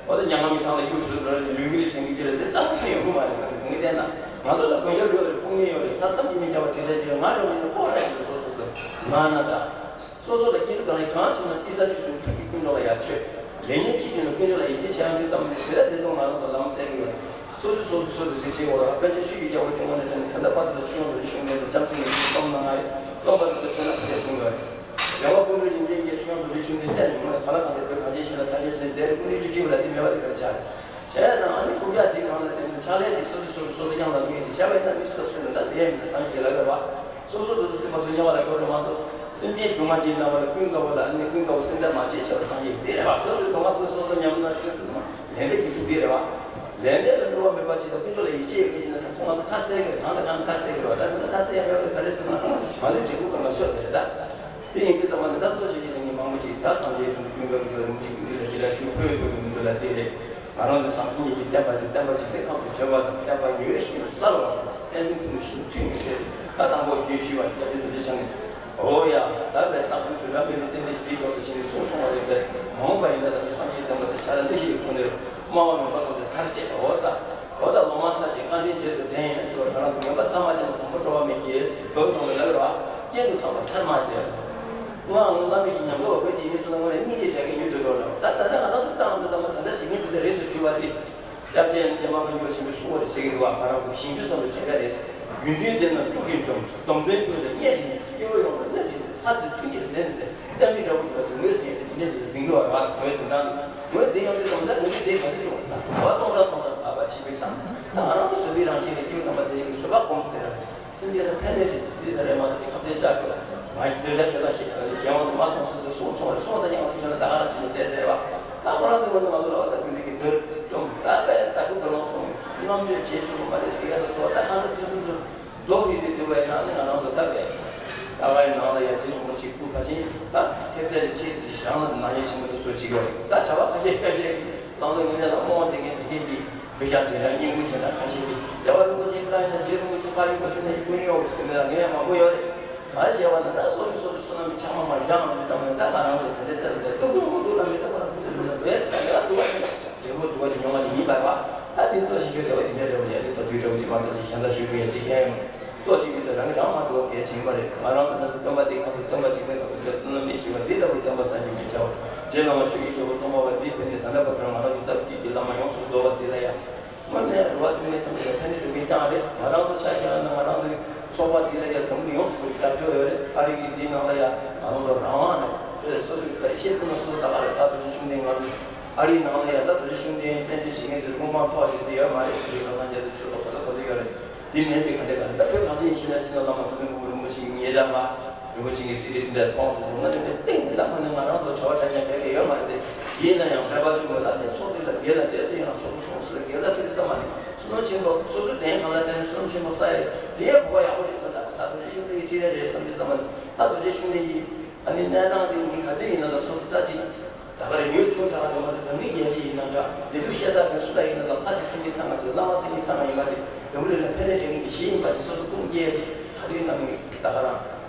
འོ་ད་མྱ་ངམ་མི་ཐང་ལ་གཡུག་ཟོས་ཟོས་རེད། ལུས་ཀྱི་ལ་དྲན་གི་ལ་དེ་རྩ་བ་ནས་ཡོང་གི་མ་རེད་བསམ་གི་ངས་བལྟས་ན། ང་ཚོ་ལ་དགོན་སྐྱབས་ཡོད་རེད། དཔུང་གཉེན་ཡོད་རེད། ད་བསམ་གྱིས་མི་ཁྱབ་པ་དེ་འདྲ་ཞིག་རེད། ང་འདྲ་བོ་ནི་ཕོ་ར་ཞིག་རེད། སོ་སོ་སོ་ང་ན་ད། སོ་སོ་ལ་སྐྱིད་སྡུག་གང་ཡིན་གང་བྱུང་ན་ཅི་ཟ་ཅི་འཐུང་ཐུགས་ཀྱི་ཀུན་སློང་ལ་ཡར་ཆོད། ལས་ངན་ཅི་བྱུང་ན་ཀུན་སློང་ལ་ཡིད་ཆེས་བྱེད་ཡང་དེ་ཙམ་ནས་དེ་ལ་དེ་དུས་ང་རང་ཚོ་ལམ་སེང་གི་ཡོད་རེད། སོ་སོས་སོ་སོ་སོ་སོ་དེ་བྱེད་དགོས་རེད། དཔལ་འབྱོར་ཆོས་ཀྱི་རྒྱལ་པོ་སྐྱོང་བ་ནས་དེ་ནས་ད་ལྟ་བར་དུ་ཆོས་ཀྱི་རྒྱལ་པོ་སྐྱོང་བ་ནས་བྱམས་སེམས་ཀྱི་རྩོམ་གནང་ང་རེད། རྩོམ་པ་ཚོ་དེ་ཁོ་ན་ཕ་གིར་བཟུང་ཡོད་རེད། རྒྱལ་བ་ཀུན་འགྲོ་ཡིན་མཁན་གྱི་ཆོས་རྒྱལ་རྡོ་རྗེ་ཤུགས་ལྡན་གཏན་ནས་མ་ལ་ག་ལ་གང་དུ་བོད་གངས་ཅན་ཞིང་ལ་ཐར་ཤེས་ཟེར་ནས་དེར་ཀུན་འདུས་བཅུ་གཅིག་པ་ལ་དེ་མེད་པ་དེ་ག་རེ་ཆགས་རེད། བྱས་ན་ཨ་ནི་ཀུན་ཀྱག་དེའི་སྒང་ལ་བརྟེན་ནས་ཕྱག་ལས་དེ་སོ་སོ་སོ་སོ་སོ་སོ་དབྱངས་ལ་དམིགས་ཏེ་བྱས་པ་ཡིན་ན་མི་སུ་དང་སུ་ལ་ད་ཟེར་ཡ་མི་འདུག་སངས་རྒྱས་ལ་དགའ་བ། སོ་སོ་སོ་སོ་སེམས་པ་སོ་དམྱལ་བ་ལ་འགྲོ་རེད་མ་གཏོགས། སེམས་ཅན་སྡུག་བསྔལ་གྱི་སྣང་བ་ལ་ཀུན་དགའ་བོ་ལ་ཨ་ནི་ཀུན་དགའ་བོ་སེམས་ཁྲལ་མ་བྱེད་བྱ་བ་སངས་རྒྱས་དེ་རེད་བ། སོ་སོའི་སྡུག་བསྔལ་སོ་སོ་སོ་སོ་མཉམ་ན་ཆོས་ཚུལ་མ་ལས་འབྲས་ཀྱི་ཐུགས་དེ་རེད་བ། ལས་འབྲས་ལ་སྤྲོ་བ་མེད་པ་ཅིག་དང་ཀུན་སློང་ལ་ཡིད་ཆེས་ཡོད་མཁན་ཅིག་ན་ད་ཚོ་ང་ཚོ་ཐ་སེལ་གི་རེད། གང་དང་གང་ཐ་སེལ་གི་རེད་བ། ད་ཚོ་ ད་སེ་ཡང་ཡོད་པའི་ག་རེ་ཟེར་ན། མ་ལུས་འབྲས་བུ་གང་ལ་ཤོད་དེ་རེད་ད། དེ་ཡིན་དུས་ཙམ་པ་ནི་ད་གཙོ་ཆེ་ཆེ་དེ་ཉིད་མང་པོ་ཞིག་ད་སངས་རྒྱས་བྱུང་དུས་ཀུན་དགའ་བོའི་རིན་པོ་ཆེ་གི་མདུན་ལ་ཞེ་དྲག་ཞུ་ཕུལ་ཡོད་པའི་མདུན་ལ་དེ་རེད། ང་རང་ཚོའི་བཟང་པོ་ཉིད་ཀྱི་བསྟན་པ་དེ་བསྟན་པ་འཇིག་རྟེན་ཁམས་སུ་བྱོན་པ་དང་བསྟན་པ་ཉི་འོད་བཞིན་དུ་གསལ་བ་དང་བསྟན་འཛིན་ཐུན་མོང་ཞིང་ཐུན་མོང་ཟེར་ད་དང་པོ་ཞུས་ཞུས་པ་སྐྱབས་རྗེ་རྡོ་རྗེ་འཆང་གིས། འོ་ཡ། ད་བས་རྟག་ཏུ་དུས་རབས་འཕེལ་བའི་རྟེན་འབྲེལ་ཞིག་དེའི་ཕྱོགས་སུ་ཕྱིན་ནས་གསུངས་སོང་བ་རེད་པས། མ་འོངས་པ་ཡིན་ན་ད་ནི་སངས་རྒྱས་བསྟན་པ་དེ་ཤར་འདི་ཞིག་གི་ཁོ་ནས་སྨྲ་བ་ངན་པ་ཁོ་ནས་གར་བཅད། འོ་ད། འོ་ད་ལོ་མ་ཚར་ཅིག་བཀའ་དྲིན་རྗེས་སུ་དྲན་ཡིན་ཟེར་བ་ང་རང་ཚོ་ངན་པ་ཚང་མ་བྱས་ནས་བཟང་པོ་སྤྲོ་བ་མེད་ཀྱིས་བོད་ནང་ལ་ལབ་ར་སྐྱེས་འདུག་ཚང་མ་ཆར་མ་བྱས། ང་ངོ་བླ་མེད་ཀྱི་ཉམས་རྟོགས་བོད་ཀྱི་མི་ཚོ་ལ་ངོ་ནས་སྙིང་རྗེ་དྲན་གི་ཡོད་དུ་འགྲོ་ལ་ད་ད་ལྟ་ང་རང་ཚོ་ཏང་འདི་ཚང་མ་ད་ལྟ་ཞིག་ངེས་ཚུལ་དེ་རེད་ཟེར་གྱུར་བ་དེ། སྐྱབས་རྗེ་འདན་མ་དཔལ་འབྱོར་ཆེན་པོས་གསུངས་པ་དེ་ཟེར་གི་འདུག་བ། ང་རང་ཚོ་ཞིང་ཆུ་ཚང་དུ་གྲལ་ཁ་རེད། ཡོན་ཏན་ལྡན་ན་སྤྲུལ་གྱིས་འཇོམས། སྡོམ་བརྩོན་ཀུན་ལ་བརྙས་བྱས་ནས། སྐྱེ་བོ་ཡོངས་ལ་གནོད་བྱེད་ལྷ་དེ་མཐུན་གྱིས་ཟིན་ཟེར། ལྟ་མི་འདྲ་བོ་ཡོད་པ་ཞིག་ངོས་ཟིན་ཡ་དེ་དེ་འདྲ་ཞིག་ལ་འཛིན་གི་བ་རེད་བ། ངོས་འཛིན་སྟངས་དེ་ངོས་འཛིན་ཡོང་དུས་ཙམ་ད་ངོས་འཛིན་དེ་ག་ཚོད་བྱུང་བ་དང་བ་སྟོང་ཕྲག་སྟོང་ཕྲག་བབས་པ་ཕྱིན་པའི་ཐང་ད་ང་རང་ཚོ་བཟོད་པའི་རང་བཞིན་ལས་སྐྱེ་བོ་རྣམ་པ་དེ་ཡི་བཟོད་པ་སྒོམ་ཟེར་ར། སེམས་ཅན་ལ་ཕན་མེད་རེད་ཟེར་དེ་ཟེར་རེད་མ་གཏོགས་ཁ་གཏད་བཅག་གི་ང་འདོད་ཆགས་ཞེ་སྡང་ཞེ་སྡང་གཞན་དབང་དུ་མ་གཏོང་ཟེར་ཟེར་གསུངས་སོང་རེད། སོང་ད་ཡང་ཚུལ་ཆ་ལ་ད་ག་རང་བྱས་ནས་བསྡད་བསྡད་བ། ད་ཁོ་རང་ཚོའི་ངོས་ནས་ང་ཚོ་ལ་བ་ད་རྒྱུན་ལྡན་གྱི་འདོད་བཅོམ་ད་བས་ད་ཁོ་ཁོ་རང་སོང་རྣམ་དཔྱོད་བྱེད་ཆོག་གི་མ་རེད་ཟེར་ཡ་ལ་སོགས་ད་གང་ལྟར་དུས་གསུམ་ཚོ་རྫོགས་ཡོད་དུས་འདུལ་བའི་ནང་ནས་ང་རང་ཚོ་ད་བས་ད་བའི་ནང་ལ་ཡ་རྗེ་རིན་པོ་ཆེ་སྐུ་ཕར་ཕྱིན་ད་ཐེབས་རྩ་ལས་ཆེ་དེ་བཞག་ན་ནང་ཡ་ཆེན་མོ་དེ་ཚོ་བྱེད་དགོས་རེད། ད་གྲྭ་པ་ཁ་ཤས་ཁ་ཤས་ཀྱིས་བླང་དོར་ངེས་གནས་ལ་རྨོངས་བསྡད་མཁན་དེ་གས་ཀྱིས་མི་ཤ་ཇེ་དྲག་སྙིང་པོ་ཇེ་དྲག་ཁ་ཤས་ཀྱིས་རྒྱལ་བ་རིན་པོ་ཆེ་བཀའ་ཡིན་ན་རྗེ་རིན་པོ་ཆེ་བཀའ་ཡིན་པ་ཞུ་ན་ཡི་ཀུན་ཡོད་ཟེར་མི་ལ་ངས་མང་པོ་ཡོད་རེད། ང་ཞེས་པ་ནི་ད་སོ་སོ་སོ་སོ་བསོད་ནམས་ཀྱི་ཆགས་མ་མ་རྒྱང་ལ་མི་བཏང་ནས་ད་ང་རང་ཚོ་དེ་འདྲའི་ཚེ་ལ་ཏུ་ཏུ་ཏུ་ལ་མི་ལྟ་བ་ལ་ཏུ་ཏུ་ལ་བས་ད་ཡ་ཏུ་བ་ཞིག་འབྲས་བུ་དུ་བ་ཞིག་མྱོང་བ་ཞིག་ཡིན་པར་བ། ད་དེ་ཚོ་ཞིག་གི་འབྲས་བུ་དེ་འདྲའི་འབྲས་བུ་ཡ་ལི་ད་དུས་འབྲས་བུ་དེ་མ་གཏོགས་ཞིག་གཞན་དག་ཞུ་དགོས་ཡ་ཅིག་ཡང་ཡོད་མ་རེད། གཙོ་ཞིག་ཡོད་ད་རང་གི་རང་མ་འགྲོ་གལ་ཆེན་པོ་རེད། ང་རང་ཚོ་ཚོ་སྟོན་པ་དེ་གང་དུ་སྟོན་པ་ཅིག་ནས་གང་དུ་སྟོན་པ་མི་ཞིག་བ་འདི་ལྟ་བུ་སྟོན་པ་བསམ་གྱིས་མི་ཁྱབ། རྗེ་བླ་མ་ཆོས་ཀྱི་རྒྱལ་པོ་སྟོང་པ་བ་འདིས་ཕན་ནས་ད་ལྟ་བར་དུ་ང་རང་ཚོ་ཚབ་ཀྱིས་ཀྱི་བླ་མ་ཡོངས་སུ་རྫོགས་པ་དེ་ལ་ཡང་། སྔོན་ནས་འགྲོ་བ་སེམས་ཅན་ཐམས་ཅད་ལ་ཕན་བདེ་སྒྲུབ་མཁན་རྐྱང་རེད། ང་རང་ཚོ་ཆ་བཞག་ན་ང་རང་ཚོའི་ཚོགས་པ་འདི་ལ་ཡང་འཛམ་གླིང་ཡོངས་སུ་རྒྱབ་སྐྱོར་ཡོད་རེད། ཨ་རི་གི་འདིའི་ནང་ལ་ཡང་ང་རང་ཚོ་རང་དབང་རེད། སོ་སོའི་ག་རེ་བྱེད་ཐུབ་ན་སོ་སོ་ད་ག་རེད། ད་རྡོ་རྗེ་ཤུགས་ལྡན་ང་ཚོ་ཨ་རིའི་ནང་ལ་ཡང་ད་རྡོ་རྗེ་ཤུགས་ལྡན་རྟེན་འབྲེལ་བྱེད་མཁན་ཚོའི་དབུ་མ་ཐོག་ཅིག་དེ་ཡོད་མ་རེད། དེ་ཁ་སང་རྒྱ་མཚོ་ཆོས་ལ་ག་ཚོད་ག་ཚོད་ཡོད་རེད། དེ་མིན་པའི་ག་འདྲ་ག་འདྲ་ད་བོད་གངས་ཅན་ཡིན་ཕྱིན་ན་ཕྱིན་ན་བླ་མ་ཐུབ་པའི་མགོན་པོ་རིན་པོ་ཆེའི་ཉེ་ཆར་མ་རིན་པོ་ཆེ་གི་གསེར་རི་དེ་འདྲ་མཐོང་སོང་། ང་ནི་ཏིང་ངེ་འཛིན་ལ་ང་ནི་ང་རང་ཚོ་གྲྭ་པ་གྲྭ་རྐྱང་ག་གེ་ཡོད་མ་རེད་དེ། ཡིན་ན་ཡང་བོད་པ་ཚོའི་ངོས་ལ་ནི་ཚོགས་འདུ་ལ་དགེ་ལ་རྗེས་སུ་ཡི་རང་ཚོགས་འདུ་སོང་ཟེར་དགེ་ལ་ཆོས་འདུ་ཙམ་མ་ནི་སུ་ནོར་ཆེན་པོ་སོ་སོའི་གདན་གང་ལ་བསྟེན་ནས་སུ་ནོར་ཆེན་པོ་ས་ཡོད་དེ་ཡང་གོ་བ་ཡག་པོ་ཞིག་བཟོ། ད་ད་རྡོ་རྗེ་ཤུགས་ལྡན་གྱི་ཁྲིད་ཡ་རེད་བསམ་གྱི་ཙམ་མ་ནི་ད་རྡོ་རྗེ་ཤུགས་ལྡན་གྱི་ཨ་ནི་གནས་སྟངས་དེ་ཉིན་ག་དུས་ཡིན་ན་ད་སོ་སོ་ལྟ་ཅིག་ད་ག་རེ་ཡོད་ཆུང་དྲགས་ཡོང་བ་དེ་འཛམ་གླིང་རྒྱལ་སྤྱི་ཡིན་ན་འདྲ་བདེ་སྡུག་བཤད་ས་གི་སུ་ལ་ཡིན་ན་ལ་ལྷ་དེ་སེམས་ཅན་ཚང་མ་ཅིག་བླ་མ་སེམས་ཅན་ཚང་མ་ཡིན་པ་དེ་འཛམ་བུ་གླིང་ལ་ཕན་བདེ་སྤྲད་མཁན་གྱི་གཞི་ཡིན་པ་དེ་སོ་སོ་ཁུངས་སྐྱེལ་ཡ་ཅིག་ག་དུས་ཡིན་ན་མི་ད་ག་རང་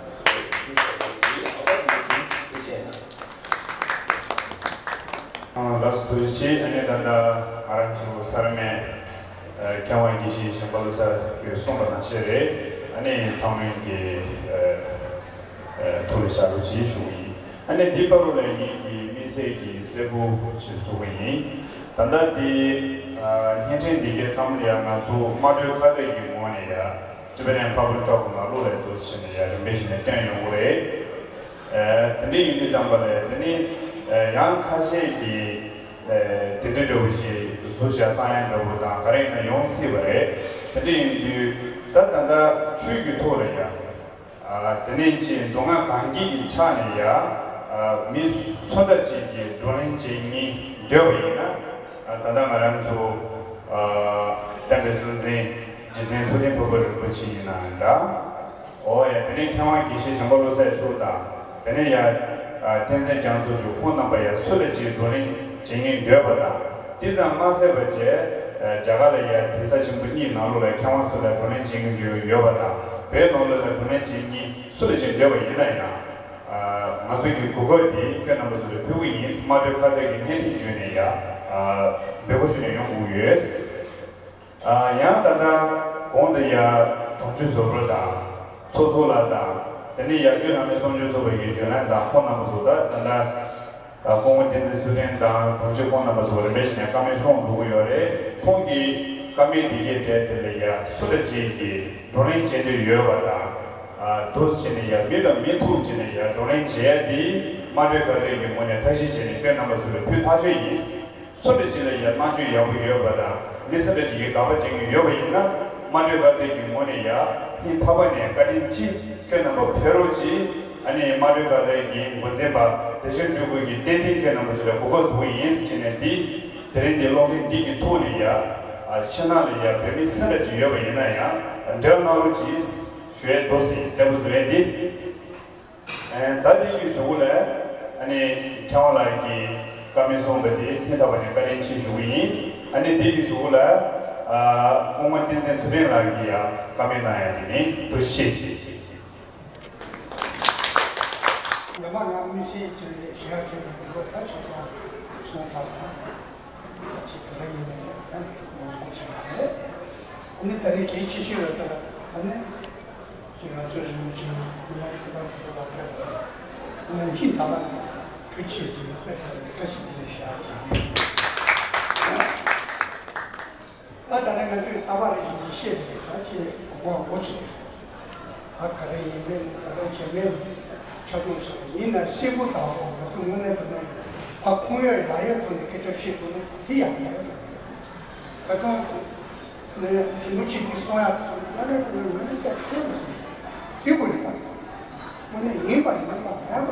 ཡིན་ཟེར་བ་ཡིན། ཨ་པ་དེ་ཡིན་ཅིག་ཐུགས་རྗེ་གནང་། ལགས་སོ་ཐུགས་རྗེ་ཆེ། ཨ་ནི་ད་ལྟ་ང་རང་ཚོ་ས་ར་མེ་མཁས་དབང་དགེ་བཤེས་གཞན་པ་བློ་གསར་གྱིས་གསུངས་པ་ནང་བཞིན་རེད། ཨ་ནི་ཚང་མས་ཀྱི་ཐུགས་ལ་བཞག་རོགས་གྱིས་ཞུ་གི་ཡིན། ཨ་ནི་འདི་བར་དུ་ལ་ངེད་ཀྱི་དམིགས་བསལ་གྱི་གསལ་པོ་ཞིག་བཟོ་གི་ཡིན། ད་ལྟ་འདི་བརྙན་འཕྲིན་འདི་གའི་བསམ་བློ་ཡང་ང་ཚོ་དམངས་ཁྲོད་ཁ་གཏད་ཀྱི་ངོས་ནས་ཡ་Tibetan Public Talk ནང་བློ་ལ་འདུག་ཟེར་ནས་ཡ་རིམ་པས་བྱས་ནས་བཏོན་ཡོང་གི་རེད། དེ་འདྲ་ཡིན་དུས་ཙམ་པ་ལས་དེ་ནི་ཡང་ཁ་ཤས་ཀྱིས་དེ་འདྲ་འདྲ་བོ་ཞིག་བཟོ་བྱ་བསམ་ཡ་འདྲ་བོ་དང་ག་རེ་ཡིན་ན་ཡོང་སྲིད་པ་རེད། དེ་འདྲ་ཡིན་དུས་ད་ད་ལྟ་ཆོས་ཀྱི་ཐོག་ལ་ཡ། དེ་ནས་ཅིག་མདོ་སྔགས་གང་གི་གི་ཆ་ནས་ཡ། མི་སུ་འདྲ་ཅིག་གིས་བགྲོ་གླེང་བྱེད་སྙིང་འདོད་པ་ཡིན་ན། ད་ལྟ་ང་རང་ཚོ་བསྟན་པའི་སྲོལ་འཛིན་རྗེ་བཙུན་ཐུབ་བསྟན་ཕུར་པ་རིན་པོ་ཆེ་ཡིན་ན་འདྲ། འོ་ཡ་དེ་ནས་མཁས་དབང་དགེ་བཤེས་བྱམས་པ་བློ་གསལ་མཆོག་དང་དེ་ནས་ཡ། བསྟན་འཛིན་རྒྱ་མཚོ་མཆོག་ཁོང་རྣམ་པ་ཡ་སུ་འདྲ་ཅིག་བགྲོ་གླེང་བྱེད་སྙིང་འདོད་པ་དང་། དེ་ཙམ་མ་ཟད་པ་བྱས། རྒྱ་གར་ལ་ཡ་གདན་ས་ཆེན་པོ་གཉིས་ནང་ལོགས་ལ་མཁས་དབང་ཚོ་ལ་བགྲོ་གླེང་བྱེད་མཁན་ཡོད་ཡོད་པ་དང་། བོད་ནང་ལོགས་ལ་བགྲོ་གླེང་བྱེད་མཁན་སུ་ལ་ཅིག་འདོད་པ་ཡིན་ན་ཡང་། ང་ཚོ་གི་གོ་སྐབས་དེ་ཁྱོད་རྣམ་པ་ཚོ་ལ་ཕུལ་གི་ཡིན། དམངས་ཁྲོད་ཁ་གཏད་ཀྱི་བརྙན་འཕྲིན་བརྒྱུད་ནས་ཡ། འབོད་སྐུལ་ཞུས་ནས་ཡོང་དགོས་ཀྱི་ཡོད། ཡང་ད་ལྟ་གོང་དུ་ཡ་དྲུང་ཆེ་ཟུར་པ་དང་། ཚོགས་གཙོ་ལགས་དང་། དེ་ནས་ཡ་དབུས་ལྷ་མོའི་གསུང་ཆོས་ཚོགས་པའི་གི་བརྗོད་ལན་དང་ཁོང་རྣམ་པ་ཚོ་ད་ད་ལྟ། སྐུ་ངོ་བསྟན་འཛིན་ཚུལ་ཁྲིམས་དང་དྲུང་ཆེ་ཁོང་རྣམ་པ་ཚོ་རིམ་པས་བྱས་ནས་བཀའ་མོལ་གསུང་འགྲོ་གི་ཡོད་རེད། ཁོང་གིས་བཀའ་མོལ་འདི་གའི་གྲས་དེ་ལ་ཡ་སུ་འདྲ་ཅིག་གིས་བགྲོ་གླེང་བྱེད་འདོད་ཡོད་པ་དང་། འདུག་བྱས་ནས་ཡ་མི་དང་མི་ཐུག་བྱས་ནས་ཡ་བགྲོ་གླེང་བྱེད་ཡ་དེ་དམངས་ཁྲོད་ཁ་གཏད་ཀྱི་ངོས་ནས་ཐབས་ཤེས་བྱས་ནས་ཁྱོད་རྣམ་པ་ཚོ་ལ་ཕུལ་ཐག་ཆོད་ཡིན། སུ་འདྲ་ཅིག་ལ་ཡ་རྣམ་དཔྱོད་ཡག་པོ་ཡོད་པ་དང་མི་སུ་འདྲ་ཅིག་གིས་དགག་པ་བྱེད་མཁན་ཡོད་པ་ཡིན་ན་དམངས་ཁྲོད་ཁ་གཏད་ཀྱི་ངོས་ནས་ཡ་སྙིང་ཐག་པ་ནས་བཀའ་དྲིན་ཆེ། ཁྱོད་རྣམ་པ་ཕེབས་རོགས་གྱིས། ཨ་ནི་དམངས་ཁྲོད་ཁ་གཏད་ཀྱི་འགོ་འཛིན་པ་བདེ་ཆེན་སྤྲུལ་སྐུ་གིས་ཏན་ཏན་ཁྱོད་རྣམ་པ་ཚོ་ལ་གོ་སྐབས་བཟོ་གི་ཡིན་ཟེར་ནས་འདི་དེ་རིང་འདི་གློག་འཕྲིན་འདི་གི་ཐོག་ནས་ཡ་ཕྱི་ནང་ལ་ཡ་བོད་མི་སུ་འདྲ་ཅིག་ཡོད་པ་ཡིན་ན་ཡང་འབྲེལ་གནང་རོགས་གྱིས། ཞུ་ཡས་འདུག་ཟེར་གསལ་པོ་བཟོ་ཡས་དེ། ཨེ། ད་དེ་ཡི་གཞུག་གུ་ལ་ཨ་ནི་མཁས་དབང་ལགས་ཀྱིས་བཀའ་མོལ་གསུངས་པ་དེ་སྙིང་ཐག་པ་ནས་བཀའ་དྲིན་ཆེ་ཞུ་གི་ཡིན། ཨ་ནི་དེ་ཡི་གཞུག་གུ་ལ་ཨ་སྐུ་ངོ་བསྟན་འཛིན་ཚུལ་ཁྲིམས་ལགས་ཀྱིས་ཡང་བཀའ་མོལ་གནང་ཡ་དེ་ནི་ཐུགས་རྗེ་ཆེ། ཉི་མ་ང་མི་སེར་ཅིག་རེད་ཞུ་ཡ་དེ་ནི་འདི་ལོ་ད་ཆ་ཚང་སོང་ཚར་སོང་། ཅིག་ག་རེ་ཡིན་ནའི་ཡང་ཅིག་མང་པོ་ཅིག་མ་རེད། ཨ་ནི་ད་རེས་གལ་ཆེ་ཤོས་ལ་ད་ཨ་ནི་ཅིག་ང་ཚོའི་རིན་པོ་ཆེ་ནི་ཁོ་ནའི་ཐུགས་དམ་དུ་ལ་ཕེབས་པ་ནམ་རྒྱུན་ད་ལ་ཐུགས་རྗེ་ཆེ་ཟེར་ནས་དཔེ་ལྟར་བཀྲ་ཤིས་བདེ་ལེགས་ཞུ་ཡ་ཅིག་ཡིན། ད་ད་ནི་ང་ཚོས་ལྟ་བ་རེ་བཞིན་གྱིས་བཤད་ཟེར་ད་ཅི་མགོ་འགོ་ཚུགས། ད་ག་རེ་ཡིན་མིན་ག་རེ་བྱེད་མིན་ཆ་ཚང་ཞིག་ཡིན་ན་སེམས་པོ་དག་པོ་ང་ཚོ་དངོས་གནས་དུ་ན་ཡིན་ཨ་ཁུངས་ཡོད་ཡ་ཡོད་ཐོག་ནས་སྐད་ཆ་བཤད་ཐུབ་ན་དེ་ཡག་ཡིན་ཟེར། ད་ཐོག་ནས་ཞིམ་པོ་ཆེ་འདི་གསུང་ཡག་སོང་ང་ནས་དུ་ན་ང་ནི་སྐད་ཐོན་མི་སོང་། དེ་དགོས་རེད་ད། དངོས་གནས་ཡིན་པ་ཡིན་པ་མེད་པ་མེད་པ།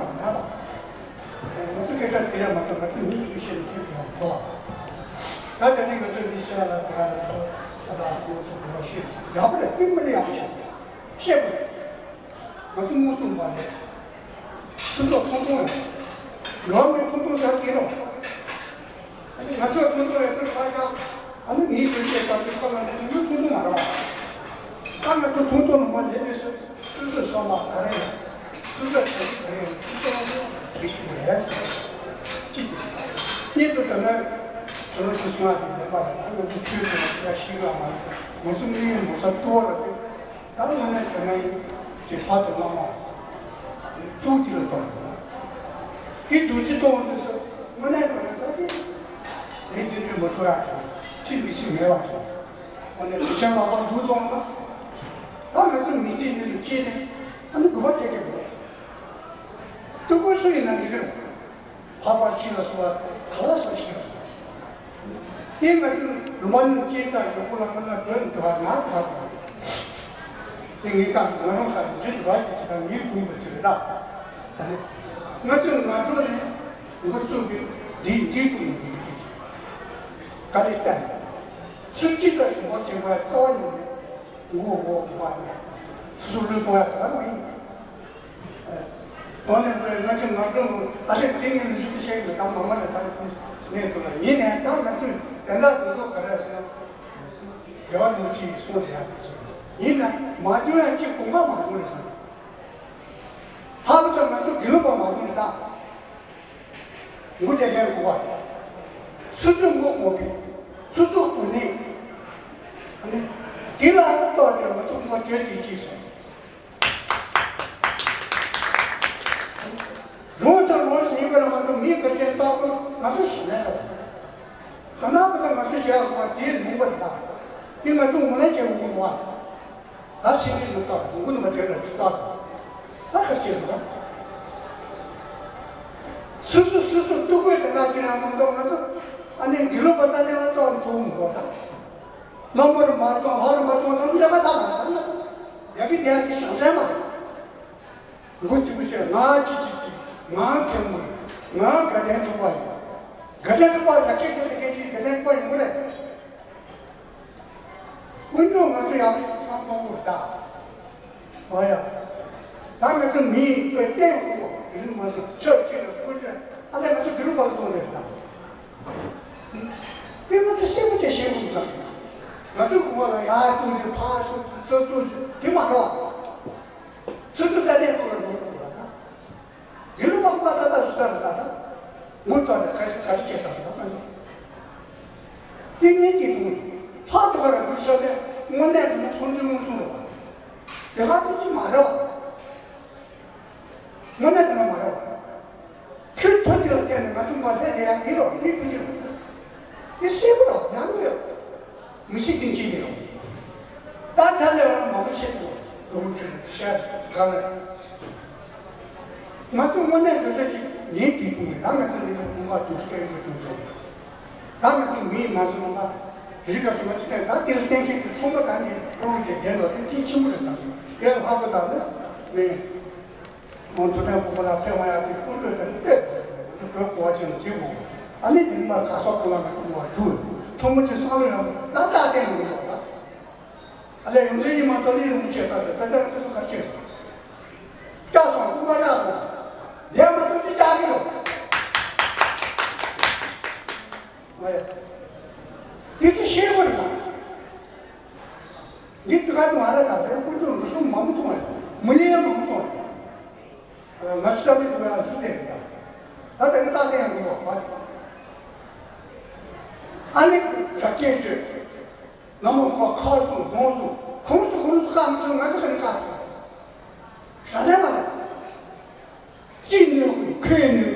ང་ཚོ་སྐད་ཆ་དེ་རེད་མ་གཏོགས་ང་ཚོ་མི་ཆུང་ཤེས་ནས་ཐེབས་ཡོང་གོ། ད་དེ་ནས་ང་ཚོ་འདི་ཤེས་ལ་དེ་ར་ལ་ཐོ་ད་ལ་ཁོང་ཚོ་གོ་ཤེས་ཡག་པོ་རེད་དེ་མི་ལ་ཡག་པོ་བྱས་ཤེས་པ་རེད། ང་ཚོ་མུ་མཐུད་པ་རེད། སུ་ཚོ་ཐུང་ཐུང་རེད། ལོ་མི་ཐུང་ཐུང་ཟེར་གྱི་རེད། ཨ་ནི་ང་ཚོ་ཐུང་ཐུང་རེད་ཚོད་ཁ་ཤག་ཨ་ནི་མིའི་དོན་ཆེད་དང་དུས་ཁ་ལ་འདི་མི་ཐུང་ཐུང་མ་རེད་བ། ད་ང་ཚོ་ཐུང་ཐུང་ལ་མ་ལས་དུས་སུ། སོ་སོའི་བསམ་པ་ག་རེ་ཡིན། སོ་སོའི་གྲོས་གཞི་ག་རེ་ཡིན། སོ་སོའི་དམངས་གཙོ་ག་རེ་ཡིན། གཅིག་གཅིག་རེད་ཟེར། གཉིས་དུ་དྲན་ན། གཞོན་ནུ་ཁྱེད་གསུང་བ་དེ་བདེན་པ་རེད། ད་ང་ཚོ་ཆོས་དང་ཡ་ཤེས་ཀྱི་མ་རེད། ང་ཚོ་མི་ཡིན་མོ་ས་ཏོ་ར་དེ། ད་དངོས་གནས་དྲན་ན་ཡིན་གྱི་ཕ་དང་བླ་མ། གཙུག་གི་ལ་གཏོང་། དེ་འདུ་བྱེད་གཏོང་དུས་སུ་དངོས་གནས་དྲན་ན་ད་དེ། ལས་བྱེད་དུས་མ་ཐུབ་ཡག་བྱུང་། ཕྱི་མི་ཤེས་མེད་པ་བྱུང་། དངོས་གནས་དུ་ཆེན་ལག་པ་འདུ་གཏོང་ན། ད་ང་ཚོ་མི་ཚེ་འདི་ལ་སྐྱེས་ཏེ་ཨ་ནི་དགོས་པ་སྐྱེ་གི་འདུག་སྟུག་པོ་སུ་ཡིན་ན་འགྲིག་གི་རེད། འཕགས་པ་སྤྱི་ལ་སོགས་པ་ག་ལ་སོགས་ཤིག་རེད། དེ་ང་ཚོའི་ལུང་པ་ནི་སྐྱེས་ཚར་ཞོག་ཁོ་ལ་ང་ལ་དོན་དུ་བ་ང་ག་དང་། དེ་ངའི་ཀ་ང་རང་ཁ་རྗེས་སུ་བ་ཞིག་ཅིག་དང་ངའི་དགོངས་པ་ཅིག་རེད་ད། ད་ནི་ང་ཚོའི་ང་ཚོ་ནི་འགོ་བཙུགས་པའི་འདི་འདི་དུ་ཡིན་འདི་ཡིན་ག་རེ་ལྟ་ནས་སུ་སྐྱིད་ལ་ཞུགས་པ་བྱེད་པའི་རྩ་བ་ཉིད་ནས། མགོ་བོ་བ་ནས་སོ་སོ་ལུས་གཏོང་ཡག་དེ་ལ་མ་ཡིན། དོན་ནས་ང་ཚོས་ང་ཚོ་ཨ་ཤེ་དེ་ངའི་ལུས་ཤུགས་ཤེས་ཡོད་དམ་མ་མ་ལས་དམ་གནས་ཐུབ་ལ་ཡིན་ནའི་ད་ང་ཚོས་དེ་འདྲ་དེ་ཚོ་ག་རེ་ཟེར་ན། རྒྱལ་བ་རིན་པོ་ཆེ་ཡིས་གསུངས་བཞག་དེ་ཚོ་ཡིན་ན་མ་བྱུང་ཡང་གཅིག་གོང་མ་མ་བྱུང་རེད་བསམ། ཧ་ལམ་ད་ང་ཚོ་དགེ་ལུགས་པ་མ་བྱུང་རེད་ད། མགོ་བདེ་ལྡན་དགོས་པ། སོ་སོའི་མགོ་དགོས་པས། སོ་སོའི་དགོས་ནས། ཨ་ནི། དེ་ལ་ལྟོས་ཏེ་མི་ཐུབ་མགོ་བཅོས་ཏེ་ཅིས་སོང་། རོང་དང་རོང་ཟེར་གྱི་རེད་མ་གཏོགས་མིའི་ག་ཅན་རྟག་པར་ང་ཚོ་ཞིག་མེད་རེད། ད་ནང་པ་དང་ང་ཚོས་བྱས་དགོས་པ་དེའི་ལུང་པ་རེད་ད། དེ་ང་ཚོ་ངོས་ལེན་བྱེད་དགོས་པ། ད་ཕྱི་མིག་ཏུ་ལྟ། ཡོང་གི་འདུག་པ་དེ་ལ་ཅིག་ལྟ། ད་ཁ་ཅིག་ལ། སོ་སོ་སོ་སོ་སྡུག་པོའི་དེ་ན་ཅི་རང་མ་གཏོགས་ང་ཚོ་ཨ་ནི་འདི་ལོ་པ་ས་དེ་ལ་ཙོག་མཐོང་མི་འདུག་ད། ལོ་མོར་མ་གཏོང་ཧོར་མ་གཏོང་ད་འདི་ལ་པ་ས་མ་ད་ཡ་གི་དེ་ཡ་གི་ཞང་ཚན་མ་རེད། མགོ་གཅིག་པུ་བྱས་ང་གཅིག་གཅིག་གཅིག་ང་མཁན་མོ་རེད། ང་དགའ་ལྡན་ཕྲུ་གུ་ཡིན། དགའ་ལྡན་ཕྲུ་གུ་ཡག་གེ་དེ་དེ་གེ་ཅིག་དགའ་ལྡན་ཕྲུ་གུ་ཡིན་དགོས་རེད། དཀོན་མཆོག་ང་ཚོ་ཡག་པོ་ཞིག་བསམ་བློ་གཏོང་དགོས་ད། ཨོ་ཡ། ད་ང་ཚོ་མི་ཡིས་བསྟན་དགོས་རིགས་མ་གཏོགས་ཆབས་ཅིག་ལ་བསྐུར་ཏེ་ཨ་ལས་ང་ཚོ་དགེ་ལུགས་པ་གཏོང་རེད་ད། དེ་ང་ཚོ་སེམས་པ་ཅིག་ཞེན་དགོས་བསམ། ང་ཚོ་གོང་ལ་ཡར་བཙུགས་ཏེ་ཕར་བཙུགས་ཚུར་བཙུགས་དེ་མ་རེད་བ། སོ་སོ་ལྟ་ནས་ཐུགས་ལ་འགྲོ་དགོས་པ་དང་། དགེ་ལུགས་པ་ཁོ་པ་ད་ལྟ་སུ་ལྟ་རེད་ད་ལྟ། ངོ་ལྟོས་ནས་ག་ཚོད་ག་ཚོད་བྱས་སོང་ད་ང་ཚོ། དེ་ངས་ཀྱིས་དུང་། ལྷག་ཏུ་ག་ར་འདུག་ཤོག་ནས་དངོས་གནས་དུ་ན་སོང་ཚུལ་མངོན་སུམ་རེད་བ། དེ་ག་ཚོད་ཅིག་མ་རེད་བ། དངོས་གནས་དུ་ན་མ་རེད་བ། ཁྱོད་ཐོན་དེ་ལ་བརྟེན་ནས་ང་ཚོ་མ་ཕེབས་དེ་ཡང་དེ་རོགས་དེ་ཕུལ་གྱི་རེད། དེ་སྲིད་པ་རོགས་ཉམས་ཡོད། མི་ཤེས་མཁན་ཅིག་ཡིན་རུང་། ད་ཚ་ལས་བར་མང་པོ་བཤད་དགོས། དུང་ཁྲི་ཤར་ག་ལ། ང་ཚོ་དངོས་གནས་བཟོ་ས་ཅིག་ཉིན་དེའི་ཐུང་ངེ་ད་ང་ཚོ་ལས་ཀྱི་ཁུངས་ཁ་དུག་སྤྲད་འཇུག་བྱུང་སོང་། ད་ང་ཚོ་མིའི་མ་སོང་ང་རི་ཁ་སོང་ང་ཅི་ཐད་ད་དེར་གཏན་འཁེལ་གྱི་ཚོང་པ་ད་ནི་ཁོང་གི་རྒྱན་ལ་དེ་ཅིག་ཆེན་པོ་རེད་བསམ་སོང་། དེ་ལྷག་པོ་ད་ནི་མི། ཁོང་ཐུབ་བསྟན་ཕུག་པ་ལ་ཕེབས་མ་ཡག་དེ་ཀུན་སྤྲོད་དེ་ཕེབས། བོད་གོ་བ་ཅན་གྱི་དགོས། ཨ་ནི་དེ་མ་ག་སོག་ཁོ་ལ་ང་ཚོ་མ་བཞུགས། ཚོང་མ་ཅིག་བསམ་བློ་ཡང་ད་ལྟ་བསྟན་མི་འདུག་ད། ཨ་ལས་ཡོང་དུས་ཉི་མ་ཙོ་ལི་རིན་པོ་ཆེ་ལྟ་དེ་ད་ལྟ་ཁོ་ཚོ་ག་ མི་ལས་མང་པོ་གཏོང་རེད། ང་ཚོ་བསམ་བློ་གཏོང་ཡག་བཟོ་དེ་རེད་ད། ད་དེ་གི་རྟགས་བསྟན་ཡང་དགོས་པ་བ། ཨ་ནི་རབ་རྒྱས་བྱོས། ན་མོ་ཁོ་ཁ་སོང་གདོང་སོང་ཁོང་ཚོ་ཁོང་ཚོ་བཀག་མི་ཐུབ། ང་ཚོ་ག་ནས་བཀག་ཐུབ། ཧྲ་ལས་མ་རེད། གཅིག་ནུས་ཁོས་ནུས་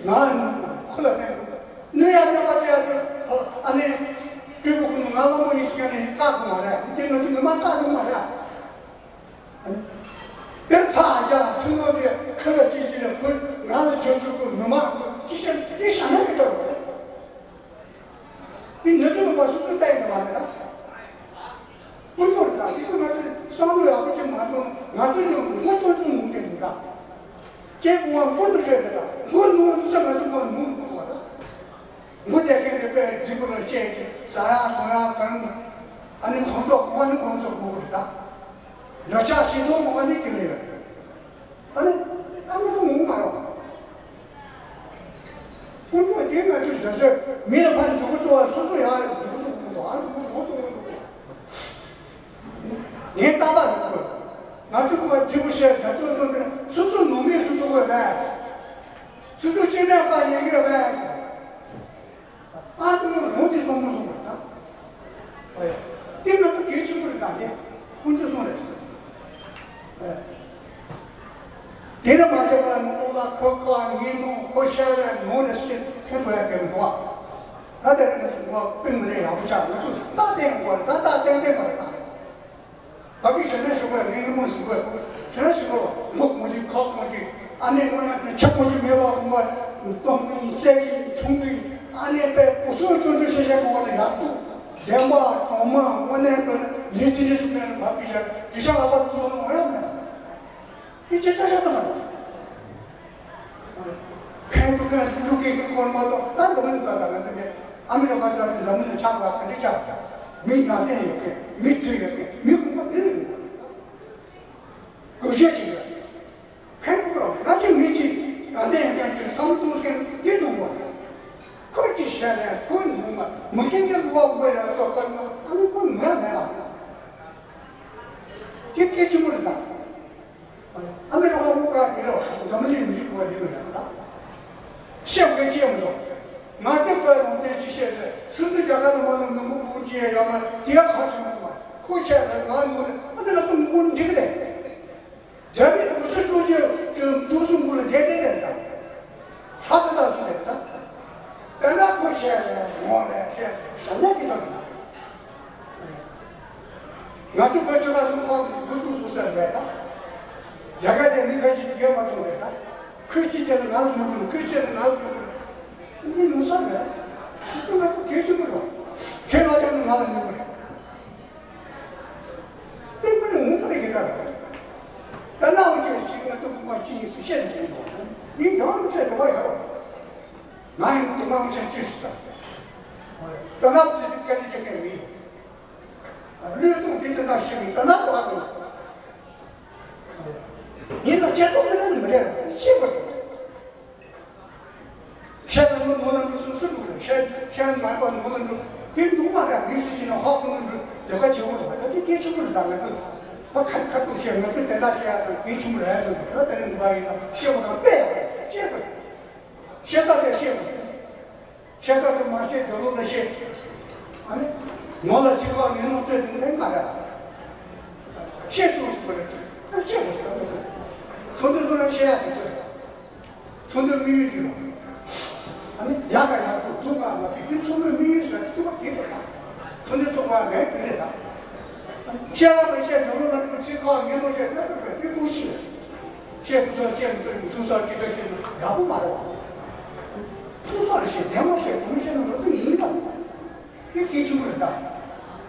ང་ནུས་ཁོ་ལ་ཕན་ནུས་ཡག་ནུས་པ་ཅི་ཡག་ཨ་ནི་སྤྲུལ་སྐུ་ཁོང་ང་ལ་མོ་ཡིན་ཟེར་ནས་བཀག་དགོས་མ་རེད། དེ་ང་ཚོ་ནུས་མ་བཀག་དགོས་མ་རེད། དེར་ཕ་རྒྱ་ཚིག་ནོར་དེ་ཁ་ལ་ཅི་ཅི་རེད། ཁོས་ང་ལ་བྱོས་བྱོས་ཁོས་མི་མང་ཅི་ཤེས་དེ་ཤ་ན་གི་ལྟ་བུ་རེད། དེ་ནུས་ཚོད་མ་སོ་སོ་བལྟས་ཀྱི་མ་རེད་ད། དཀོན་མཆོག་དང་དེ་ཚོ་ང་ཚོས་བསམ་བློ་ཡག་པོ་ཅིག་མ་གཏོང་ང་ཚོ་ནི་ངོ་ཆུང་ཆུང་ངུ་གི་འདུག་ད། ཁྱེད་ཀྱི་དབང་དཀོན་དུ་བྱས་ཏེ་ད་མགོ་ནུ་ས་ང་ཚོ་མགོ་ནུ་འདུག་བ་ད། མགོ་བདེ་མཁན་དེ་དཔེ་རྫིག་པོ་ལ་བཤད་ཀྱི་ཟ་ཡག་འཐུང་ཡག་གང་ཨ་ནི་གོང་ཚོགས་དབང་ནི་གོང་ཚོགས་དགོས་རེད་ད། འདོད་ཆགས་ཞེ་སྡང་མང་བ་ནི་དེ་ལས་ཡོད་རེད། ཨ་ནི་ཨ་ནི་ཁོ་ངུ་མ་རོགས། ཁོ་ཚོ་དེ་ང་ཚོས་བཟོད་བཟོད་མི་ལ་ཕན་མཛུ་གུ་བཙོ་བ་སོ་སོ་ཡག་རེད། མཛུ་གུ་བཙོ་དགོས་ཨ་ནི་ཁོ་ཚོ་ངུ་བཙོ་ངུ་བཙོ་དགོས། ངས་རྟག་པར་ཡོང་དགོས། ང་ཚོ་ཁོ་ཚོ་བྱེད་སྒོ་བྱ་ཚོགས་ཚོགས་ཟེར་ན་སོ་སོ་ནང་མི་སུ་ཐུག་དགོས་རེད། སོ་སོ་སྐྱེ་གནས་པ་ཉན་གི་རེད་པས། ཨ་ཏུ་ལོ་དེ་སོང་མ་སོང་བ་ད། ཨོ་ཡ། དེ་ང་ཚོ་གལ་ཆེན་པོ་རེད་ད་དེ། ཀུན་སྤྱོད་སོང་རེད། ཨོ་ཡ། དེ་ར་མ་བྱས་པར་ནོར་ལ་ཁོ་ཁ་ངའི་ནོར་ཁོ་ཤ་ར་ནོར་ར་ཤེས་ཕན་པོ་ཡ་གལ་འདུག་ཨ། ད་དེ་ར་ང་ཚོ་ངོ་སྤུན་མི་རེ་ཡག་པོ་ཆགས་ང་ཚོ་རྟགས་བསྟན་དགོས་རེད་ད། རྟགས་བསྟན་བསྟན་པ་རེད་ད། བ་གི་ཞལ་ནས་ཞུ་བ་ངས་ངས་མོ་ཞུ་བ་ཞལ་ནས་ཞུ་བ་མོ་མོ་ཅིག་ཁོག་མོ་ཅིག་ཨ་ནེ་ངོ་ན་ཆ་མོ་ཅིག་མེད་པ་ངོ་སྟོང་གི་སེ་གི་ཆུང་གི་ཨ་ནེ་པའི་བུ་ཆུང་ཆུང་ཆུང་ཤེས་ཤེས་ངོ་ལ་ཡག་ཚུགས་བདེན་པ་གོང་མ་དངོས་གནས་དོན་ལས་ཚིག་ལས་སུ་མེད་ན་བ་གི་ཞལ་དྲི་ཤ་ལ་བ་ཚུགས་ལ་ངོ་ཡ་མེད། དེ་ཅི་ཆ་ཤ་ཙམ་མ་རེད། ཕན་ཚུན་ཀྱང་ལུག་གི་གི་སྐོར་མ་གཏོགས་ད་འགྲོ་མིན་ཙམ་དང་ང་ཚོ་གི་ཨ་མི་རི་ཀ་ས་གི་འཛམ་གླིང་ཆགས་པ་ག་འདྲ་ཆགས། མི་ཡར་ལྡན་ཡོད་མཁན། མི་མཐུ་ཡོད་མཁན། མི་གོང་མ་འདི་རེད། དགོས་ཤེས་ཅིག་ཡོད། ཕན་ཐོགས་རོགས་ང་ཚོའི་མི་གཅིག་ཡར་ལྡན་ཡོད་མཁན་ཚོས་བསམ་བློ་གཏོང་མཁན་འདི་འདུག་གོ། ཁོས་ཅི་བཤད་ནས་ཁོའི་ནུས་མ་མི་མཁན་གྱི་ལུག་པ་དགོས་ཡ་ཚོ་ཁོ་ནི་ཨ་ནི་ཁོ་ནུས་ཡ་མེད་པ། དེ་གལ་ཆེན་པོ་རེད་ད། ཨ་མི་རི་ཀ་དབུ་ཁག་དེ་རེད་བ། འཛམ་གླིང་མི་རིགས་པ་འདི་རེད་ད། བཤད་དགོས་ཅི་ཡང་མི་འདུག་ང་ཚོས་བོད་ལུང་བསྟན་ཅི་བཤད་རེད། སུ་ཚོད་རྒྱ་གར་ལ་མ་ལ་མི་མགོ་སྐོར་གྱི་ཡ་མ་དེ་ཁ་ཆུང་མ་ཁོ་བཤད་རེད། ང་ངོ་ཨ་ནི་ང་ཚོ་མི་མགོ་འགྲིག་རེད། རྒྱ་མི་དགུ་བཅུ་བཅུ་གཅིག་གི་འདུག་སུ་མགོ་ལ་བསྡད་བསྡད་རེད་ད། ཧྲ་ཏ་ཏ་སུ་རེད་ད། དེ་ན་ཁོ་བཤད་རེད་ངོ་རེད་བཤད་ཞྭ་ནས་ཀྱི་ཐོག་ནས། ང་ཚོ་བོད་ཆོལ་ཁ་གསུམ་ཁག་འགོ་འཛུགས་སུ་ཟེར་བས་ད། རྒྱ་གར་དེ་མི་ཁ་ཤས་ཀྱིས་ཡོད་མ་མཐོང་བས་ད། ཁོས་ཅི་བྱས་ན་ང་ལ་ཉོ་གི་རེད། ཁོས་ཅི་བྱས་ན་ང་ལ་ཉོ་གི་རེད། འདི་ཉོ་ས་རེད། ཁྱེད་ཚོ་ང་ཚོ་གལ་ཆེན་པོ་རེད། ཁྱེད་ལ་བརྟེན་ནས་ང་ལ་ཉོ་གི་རེད། དེ་མི་ལ་ངོ་ཚ་རེ་གི་ད་རེད། ད་ནའང་ཅི་ཅི་ང་ཚོ་ཁོ་མ་ཅི་ཡིན་སུ་བཤད་ནས་ཡིན་པ། ཡིན་ད་ང་ཚོས་དོ་བ་ཡོད། ང་ཡིན་དུ་མང་ཆེན་ཅི་ཞིག་ད། ད་ནག་དེ་དུ་སྐད་ཆ་བྱེད་མཁན་མི་ཡིན། བློས་གཏོང་དེ་དེ་དག་ཞིག་ཡིན། ད་ནག་དོ་བ་དང་། ཡིན་ན་ཆེ་ཐོག་མི་རེད་མི་རེད་ཤེས་དགོས། ཤེས་ན་མི་ནོར་ལ་འགྲོ་སུ་སུ་འགྲོ་རེད། ཤེས་ཤེས་ན་མ་པ་ནོར་ལ་འགྲོ་དེ་འདུག་མ་རེད། མི་སུ་ཞིག་ན་ཧ་གོ་ནོར་འགྲོ་དེ་ག་བྱེད་དགོས་རེད། ད་དེ་གལ་ཆེན་པོ་རེད། ད་ང་ཚོ་ད་ཁ་ཁ་ཐུག་བཤད། ང་ཚོས་དེ་འདྲ་བཤད་ཡ་དང་གལ་ཆེན་པོ་རེད་ཟེར་དགོས། ད་དེ་རིང་འདུག་པ་ཡིན་ན་ཤེས་པ་དང་དཔེ་ཡག་པོ་ཤེས་དགོས། ཤེས་ས་ལས་ཤེས་དགོས། ཤེས་ས་ཚོ་མ་ཤེས་དོ་ལོ་ལ་ཤེས། ཨ་ནི། ནོར་ལ་ཚིག་ཁ་ངན་ནོར་བཙལ་དུ་ལེན་མ་རེད། ཤེས་ཆོག་སུ་བར་ཅིག་ད་ཤེས་དགོས་ད་མོ་ཚོ། ཚོགས་འདུ་ཚོ་རང་ཤེས་ཡ་དེ་ཚོ་རེད། ཚོགས་འདུའི་དམིགས་ཡུལ་དེ་རེད། ཨ་ནི་ཡག་ག་ཡག་ཐུག་སྡུག་ག་མ་ཐུག་དེ་ཚོགས་འདུའི་དམིགས་ཡུལ་ཞིག་ཐུག་པ་དེ་རེད་ད། ཚོགས་འདུའི་ཚོགས་པ་ངས་དེ་རེད་ད། ཤེས་ཡ་མ་ཤེས་དོ་ལོ་ལ་ཚིག་ཁ་ངན་ནོར་བཤད་ན་དེ་ཀྲུའུ་ཞི་རེད། བཤད་ཐུབ་ས་བཤད་མི་ཐུབ་ཐུབ་ས་ཁྱེད་ཚོ་བཤད་ན་ཡག་པོ་མ་རེད་བ། ཐུབ་ས་རེ་བཤད་བདེན་པ་བཤད་དུ་མི་བཤད་ན་ང་ཚོ་ཡིན་ལ། དེ་གལ་ཆེན་པོ་རེད་ད།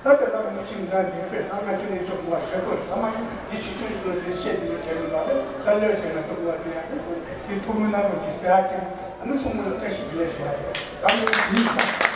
ད་ལྟ་ལ་མི་ཁྱིམ་ཚང་འདིར་དཔེ་ད་ང་ཚོ་ནས་ཚོགས་པ་ཞོད་པོ་རེད། ད་མ་ཡིན་འདི་ཆུ་ཆུ་ཞིག་ལ་དེ་བཤད་དུ་མི་དེ་མི་ད་ལྟ་ལོས་བྱས་ན་ཚོགས་པ་དེ་ཡང་དེ་ཐུགས་སྨོན་གནང་རོགས་ཀྱིས་ཟེར་ཡག་གི་ཨ་ནི་གསུང་མོ་ལ་བཀྲ་ཤིས་བདེ་ལེགས་ཞུ་ཡག་ཡོད། ད་ནི་ཡིན།